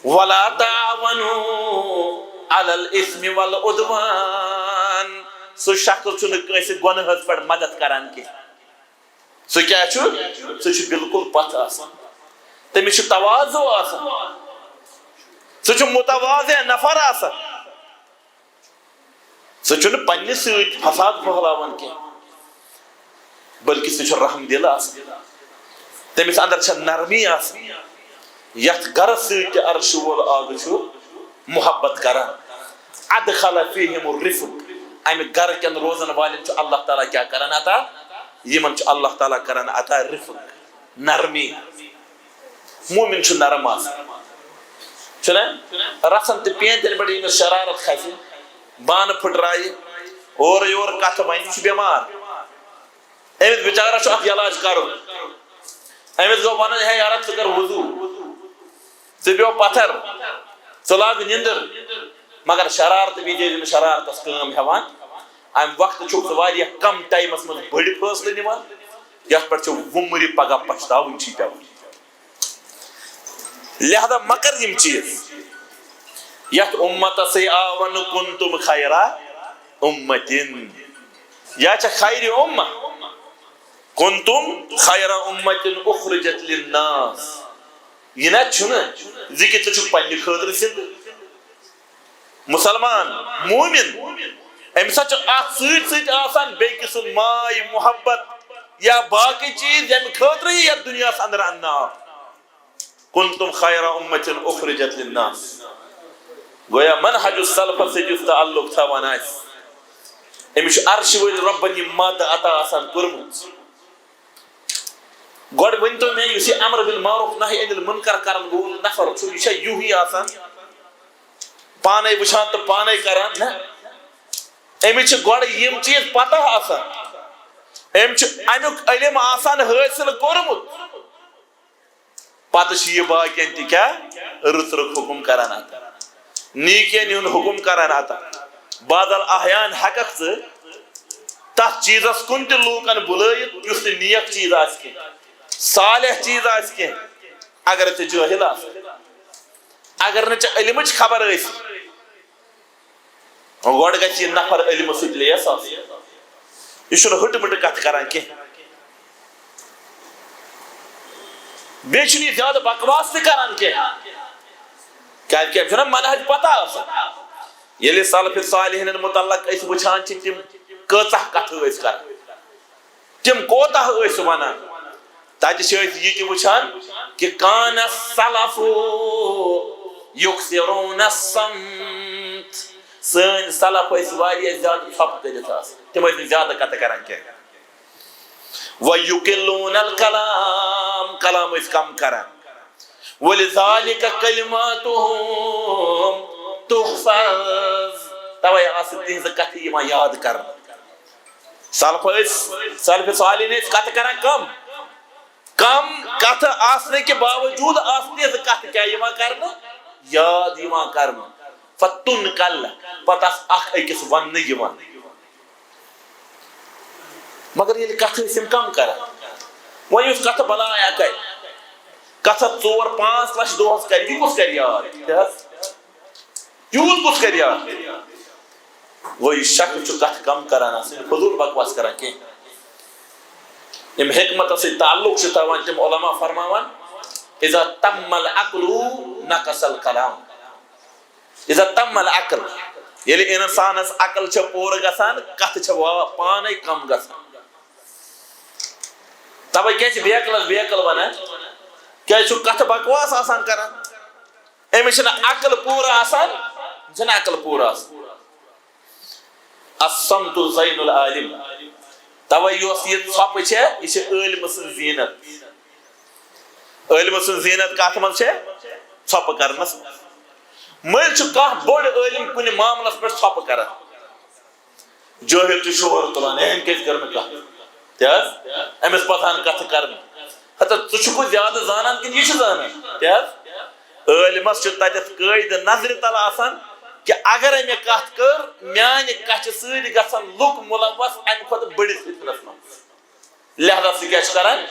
ولا تعاونوا علی الاثم والعدوان۔ سُہ شخص چھُنہٕ کٲنٛسہِ گۄنہَس پٮ۪ٹھ مدد کران کینٛہہ۔ سُہ کیٛاہ چھُ؟ سُہ چھُ بالکل پتھ آسان۔ تٔمِس چھُ تواضع آسان۔ سُہ چھُ متواضع نفر آسان۔ سُہ چھُنہٕ پننہِ سۭتۍ فساد پھٔہلاوان کینٛہہ، بلکہِ سُہ چھُ رحم دل آسان۔ تٔمِس اندر چھےٚ نرمی آسان۔ یتھ گرس سۭتۍ تہِ عرشہِ وول آگہٕ چھُ محبت کران۔ ادخل فیہم الرفق۔ امہِ گرٕ کٮ۪ن روزن والٮ۪ن چھُ اللہ تعالیٰ کیٛاہ کران عطا؟ یِمن چھُ اللہ تعالیٰ کران عطا رفق، نرمی۔ مومن چھُ نرم آسان، چھُنہ؟ رژھن تہٕ پینتن پٮ۪ٹھ ییٚمِس شرارت کھسہِ، بانہٕ پھٕٹرایہِ، اورٕ یورٕ کتھٕ ونہِ، یہِ چھُ بٮ۪مار۔ أمِس بِچارس چھُ اکھ علاج کرُن۔ أمِس گوٚو ونُن، ہے یارا، ژٕ کر وضو، ژٕ بیٚہہ پتھر، ژٕ لاگ نِندٕر۔ مگر شرارتہٕ وِزِ ییٚلہِ نہٕ شرارتس کٲم ہٮ۪وان، امہِ وقتہٕ چھُکھ ژٕ واریاہ کم ٹایمس منٛز بٔڑۍ فٲصلہٕ نِوان، یتھ پٮ۪ٹھ ژےٚ وُمرِ پگاہ پچھتاوٕنۍ چھُے پٮ۪وان۔ لہذا مہ کر یِم چیٖز۔ یتھ امتس آو نہٕ کنتم خیرا امتن، یا چھا خیر امہ؟ کنتم خیر امت اخرجت للناس۔ یہِ نہ چھُنہٕ زِ کہِ ژٕ چھُکھ پننہِ خٲطرٕ زِندٕ۔ مسلمان، مومن، أمِس چھُ اتھ سۭتۍ سۭتۍ آسان بیٚکہِ سُنٛد ماے محبت یا باقٕے چیٖز، ییٚمہِ خٲطرٕ یہِ یتھ دُنیاہس اندر اننہٕ آو۔ کنتم خیر امت اخرجت للناس۔ گویا منہج السلفس سۭتۍ یُس تعلق تھاوان آسہِ، أمِس چھُ عرشہِ وٲلۍ رۄبن یہِ مادٕ عطا آسان کوٚرمُت۔ گۄڈٕ ؤنۍ تو مےٚ، یُس یہِ امر بالمعروف نہی عن المنکر کرن وول نفر چھُ، یہِ چھا یِہُے آسان پانے وٕچھان تہٕ پانے کران؟ نہ، أمِس چھِ گۄڈٕ یِم چیٖز پتہ آسان، أمۍ چھُ امیُک علم آسان حٲصِل کوٚرمُت۔ پتہٕ چھُ یہِ باقین تہِ کیٛاہ؟ رٕژ رٕژ حُکُم کران عطا، نیکین ہُنٛد حُکُم کران عطا۔ بعض الاحیان ہٮ۪ککھ ژٕ تتھ چیٖزس کُن تہِ لوٗکن بُلٲیِتھ یُس نہٕ نیک چیٖز آسہِ کینٛہہ، صالح چیٖز آسہِ کینٛہہ، اگر ژےٚ جٲہِل آسکھ، اگر نہٕ ژےٚ علمٕچ خبر ٲسی۔ گۄڈٕ گژھِ یہِ نفر علمہٕ سۭتۍ لیس آسُن۔ یہِ چھُنہٕ ہٕٹہٕ مٕٹہٕ کتھٕ کران کینٛہہ۔ بیٚیہِ چھُنہٕ یہِ زیادٕ بکواس تہِ کران کینٛہہ۔ کیازِ کہِ أمِس چھُنہ منہج پتہ آسان۔ ییٚلہِ سلف صالحینن متعلق أسۍ وٕچھان چھِ، تِم کۭژاہ کتھٕ ٲسۍ کران۔ تِم کوتاہ ٲسۍ ونان۔ تتہِ چھِ أسۍ یہِ تہِ وٕچھان کہِ کان السلف یکثرون الصمت۔ سٲنۍ سلف ٲسۍ واریاہ زیادٕ ژھۄپہٕ کٔرِتھ آسان، تِم ٲسۍ نہٕ زیادٕ کتھٕ کران کینٛہہ۔ ویقلون الکلام، کلام ٲسۍ کم کران۔ ولذالک کلماتہم تحفظ، توے آسہٕ تِہنٛزٕ کتھٕ یِوان یاد کرنہٕ۔ سلف ٲسۍ، سلف صالحین ٲسۍ کتھٕ کران کم۔ کم کتھٕ آسنہٕ کہِ باوجود آسہٕ تِہنٛزٕ کتھٕ کیٛاہ یِوان کرنہٕ؟ یاد یِوان کرنہٕ۔ فتنقل، پتہٕ آسہٕ اکھ أکِس وننہٕ یِوان۔ مگر ییٚلہِ کتھٕ ٲسۍ یِم کم کران، وۄنۍ یُس کتھٕ بلایا کرِ، کتھٕ ژور پانٛژھ لچھ دۄہس کرِ، یہِ کُس کرِ یاد؟ کیٛاہ حظ؟ یوٗت کُس کرِ یاد؟ گوٚو، یہِ شخص چھُ کتھ کم کران آسان، فضوٗل بکواس کران کینٛہہ۔ یِم حکمتس سۭتۍ تعلق چھِ تھاوان، تِم علماء فرماوان، اذا تم العقل نقص الکلام۔ اذا تم العقل، ییٚلہِ انسانس عقل چھِ پوٗرٕ گژھان، کتھ چھِ وا-، پانے کم گژھان۔ توے کیٛاہ چھِ بیقلس بیقل ونان؟ کیٛازِ چھُ کتھ بکواس آسان کران؟ أمِس چھنہٕ عقل پوٗرٕ آسان، چھنہٕ عقل پوٗرٕ آسان۔ الصمت زین العالم۔ توے یۄس یہِ ژھۄپہٕ چھےٚ، یہِ چھِ عٲلمہٕ سٕنٛز زیٖنت۔ عٲلمہٕ سٕنٛز زیٖنت کتھ منٛز چھےٚ؟ ژھۄپہٕ کرنس منٛز۔ مٔنٛزۍ چھُ کانٛہہ بوٚڑ عٲلم کُنہِ معاملس پٮ۪ٹھ ژھۄپہٕ کران۔ جٲہِل چھُ شور تُلان، ہے، أمۍ کیٛازِ کٔر نہٕ کَتھ؟ کیٛاہ حظ؟ أمِس پَزِ ہَن کَتھٕ کَرنہِ۔ ہتا، ژٕ چھُکھ زیادٕ زانان کِنہٕ یہِ چھُ زانان؟ کیٛاہ حظ؟ عٲلمَس چھُ تَتٮ۪تھ قٲیدٕ نظرِ تَل آسان، کہِ اگرے مےٚ کتھ کٔر، میانہِ کتھِ سۭتۍ گژھن لُکھ ملوث امہِ کھۄتہٕ بٔڑِس فتنس منٛز۔ لہذا سُہ کیٛاہ چھُ کران؟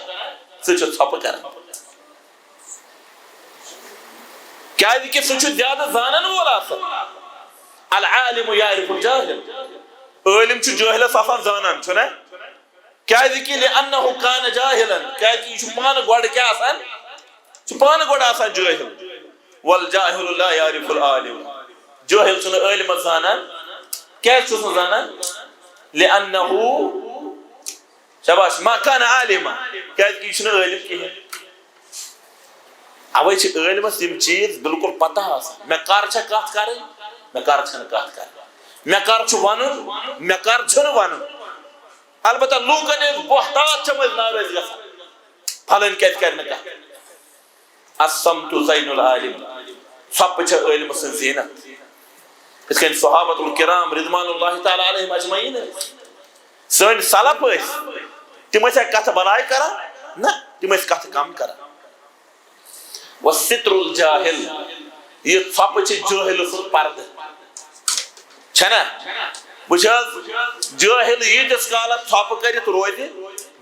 سُہ چھُ ژھۄپہٕ کران۔ کیازِ کہِ سُہ چھُ زیادٕ زانن وول آسان۔ العالم یعرف الجاہل۔ عٲلِم چھُ جٲہلس آسان زانان، چھُنہ؟ کیازِ کہِ لأنه کان جاہلا، کیازِ کہِ یہِ چھُ پانہٕ گۄڈٕ کیٛاہ آسان؟ چھُ پانہٕ گۄڈٕ آسان جٲہِل۔ والجاہل لا یعرف العالم۔ جٲہِل چھُنہٕ عٲلمس زانان۔ کیازِ چھُس نہٕ زانان؟ لأنه، شاباش، ما کان عالما، کیازِ کہِ یہِ چھُنہٕ عٲلِم کِہیٖنۍ۔ اوے چھِ عٲلمس یِم چیٖز بالکل پتہ آسان، مےٚ کر چھےٚ کتھ کرٕنۍ، مےٚ کر چھنہٕ کتھ کرٕنۍ، مےٚ کر چھُ ونُن، مےٚ کر چھُنہٕ ونُن۔ البتہ لوٗکن ہٕنٛز بہتات چھِ مٔنٛزۍ ناراض گژھان، فلٲنۍ کیازِ کرِ نہٕ کتھ۔ الصمت زین العالم، ژھۄپہٕ چھےٚ عٲلمہٕ سٕنٛز زینت۔ یِتھ کٔنۍ صحابت الکرام رضوان اللہ تعالیٰ علیہم اجمعین ٲسۍ، سٲنۍ سلف ٲسۍ، تِم ٲسۍ کتھٕ بلاے کران؟ نہ، تِم ٲسۍ کتھٕ کم کران۔ وستر الجاہل، یہِ ژھۄپہٕ چھِ جٲہِل سُنٛد پردٕ، چھنا؟ وٕچھ حظ، جٲہِل ییٖتِس کالس ژھۄپہٕ کٔرِتھ روزِ،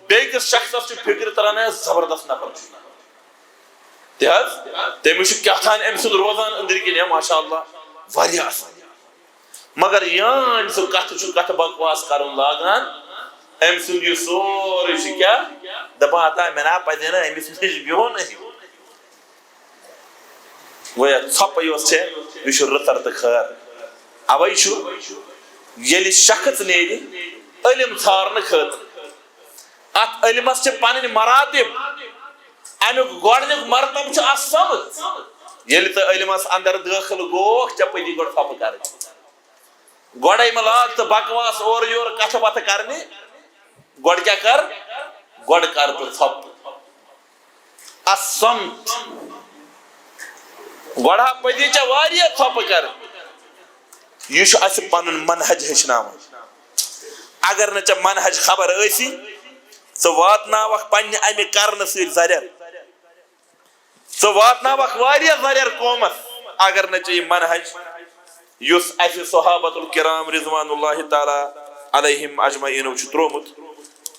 بیٚکِس شخصس چھُ فکرِ تران، ہے، زبردست نفر چھُ۔ تہِ حظ، تٔمِس چھُ کیٛاہ تام أمۍ سُنٛد روزان أنٛدرۍ کِنۍ، ہے، ماشاء اللہ، واریاہ اصل۔ مگر یان سُہ کتھٕ چھُ کتھٕ بکواس کرُن لاگان، أمۍ سُنٛد یہِ سورُے چھُ کیٛاہ دپان، ہتا مےٚ نا پزِ نہٕ أمِس نِش بِہُنٕے۔ گویا ژھۄپہٕ یۄس چھےٚ، یہِ چھُ رٕژر تہٕ خٲر۔ اوے چھُ ییٚلہِ شخص نیرِ علم ژھارنہٕ خٲطرٕ، اتھ علمس چھِ پنٕنۍ مراتب۔ امیُک گۄڈنیُک مرتبہٕ چھُ الصمت۔ ییٚلہِ ژٕ علمس اندر دٲخل گوکھ، ژےٚ پزی گۄڈٕ ژھۄپہٕ کرٕنۍ۔ گۄڈے مہ لاگ ژٕ بکواس اورٕ یورٕ کتھٕ باتھٕ کرنہِ۔ گۄڈٕ کیٛاہ کر؟ گۄڈٕ کر ژٕ ژھۄپہٕ۔ الصمت۔ گۄڈٕ ہا پزی ژےٚ واریاہ ژھۄپہٕ کرٕنۍ۔ یہِ چھُ اسہِ پنُن منہج ہیٚچھناوان۔ اگر نہٕ ژےٚ منہج خبر ٲسی، ژٕ واتناوکھ پننہِ امہِ کرنہٕ سۭتۍ زرٮ۪ر۔ ژٕ واتناوکھ واریاہ زرٮ۪ر قومس، اگر نہٕ ژےٚ یہِ منہج، یُس اسہِ صحابت الکرام رضوان اللہ تعالیٰ علیہم اجمعینو چھُ تروومُت،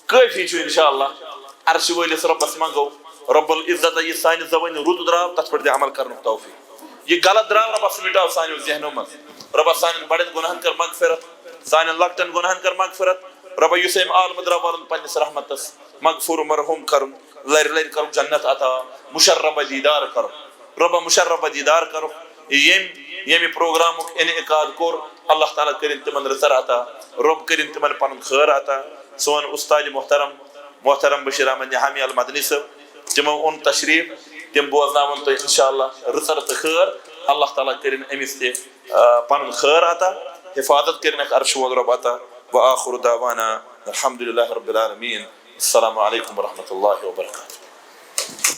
کٲفی چھُ انشاءاللہ۔ عرشہِ وٲلِس رۄبس منٛگو، رب العزت یہِ سانہِ زبٲنہِ رُت درٛاو، تتھ پٮ۪ٹھ دِ عمل کرنُک توفیق۔ یہِ غلط درٛاو، رۄبس مٹاو سانیو ذہنو منٛز۔ رۄبس سانٮ۪ن بڑٮ۪ن گۄناہن کر مغفرت، سانٮ۪ن لۄکٹٮ۪ن گۄناہن کر مغفرت۔ رۄبا یُس أمۍ عالمہٕ درٛاو والُن پننِس رحمتس، مغفور و مرحوم کرُن، لرِ لرِ کرُن جنت عطا، مشرف دیدار کرُن۔ رۄبا مشرف دیدار کرُن۔ ییٚمۍ ییٚمہِ پروگرامُک انعقاد کوٚر، اللہ تعالیٰ کٔرِن تِمن رٕژر عطا، رۄب کٔرِن تِمن پنُن خٲر عطا۔ سون استاد محترم، محترم بشیر احمد نہامی المدنی صٲب، تِمو اوٚن تشریف، تِم بوزناون تۄہہِ انشاءاللہ رٕژر تہٕ خٲر۔ اللہ تعالیٰ کٔرِن أمِس تہِ، آ، پنُن خٲر عطا، حفاظت کٔرِنکھ عرشہِ وول رۄب عطا۔ وآخر دعوانا الحمدللہ رب العالمین۔ السلام علیکم ورحمۃ اللہ وبرکاتہ۔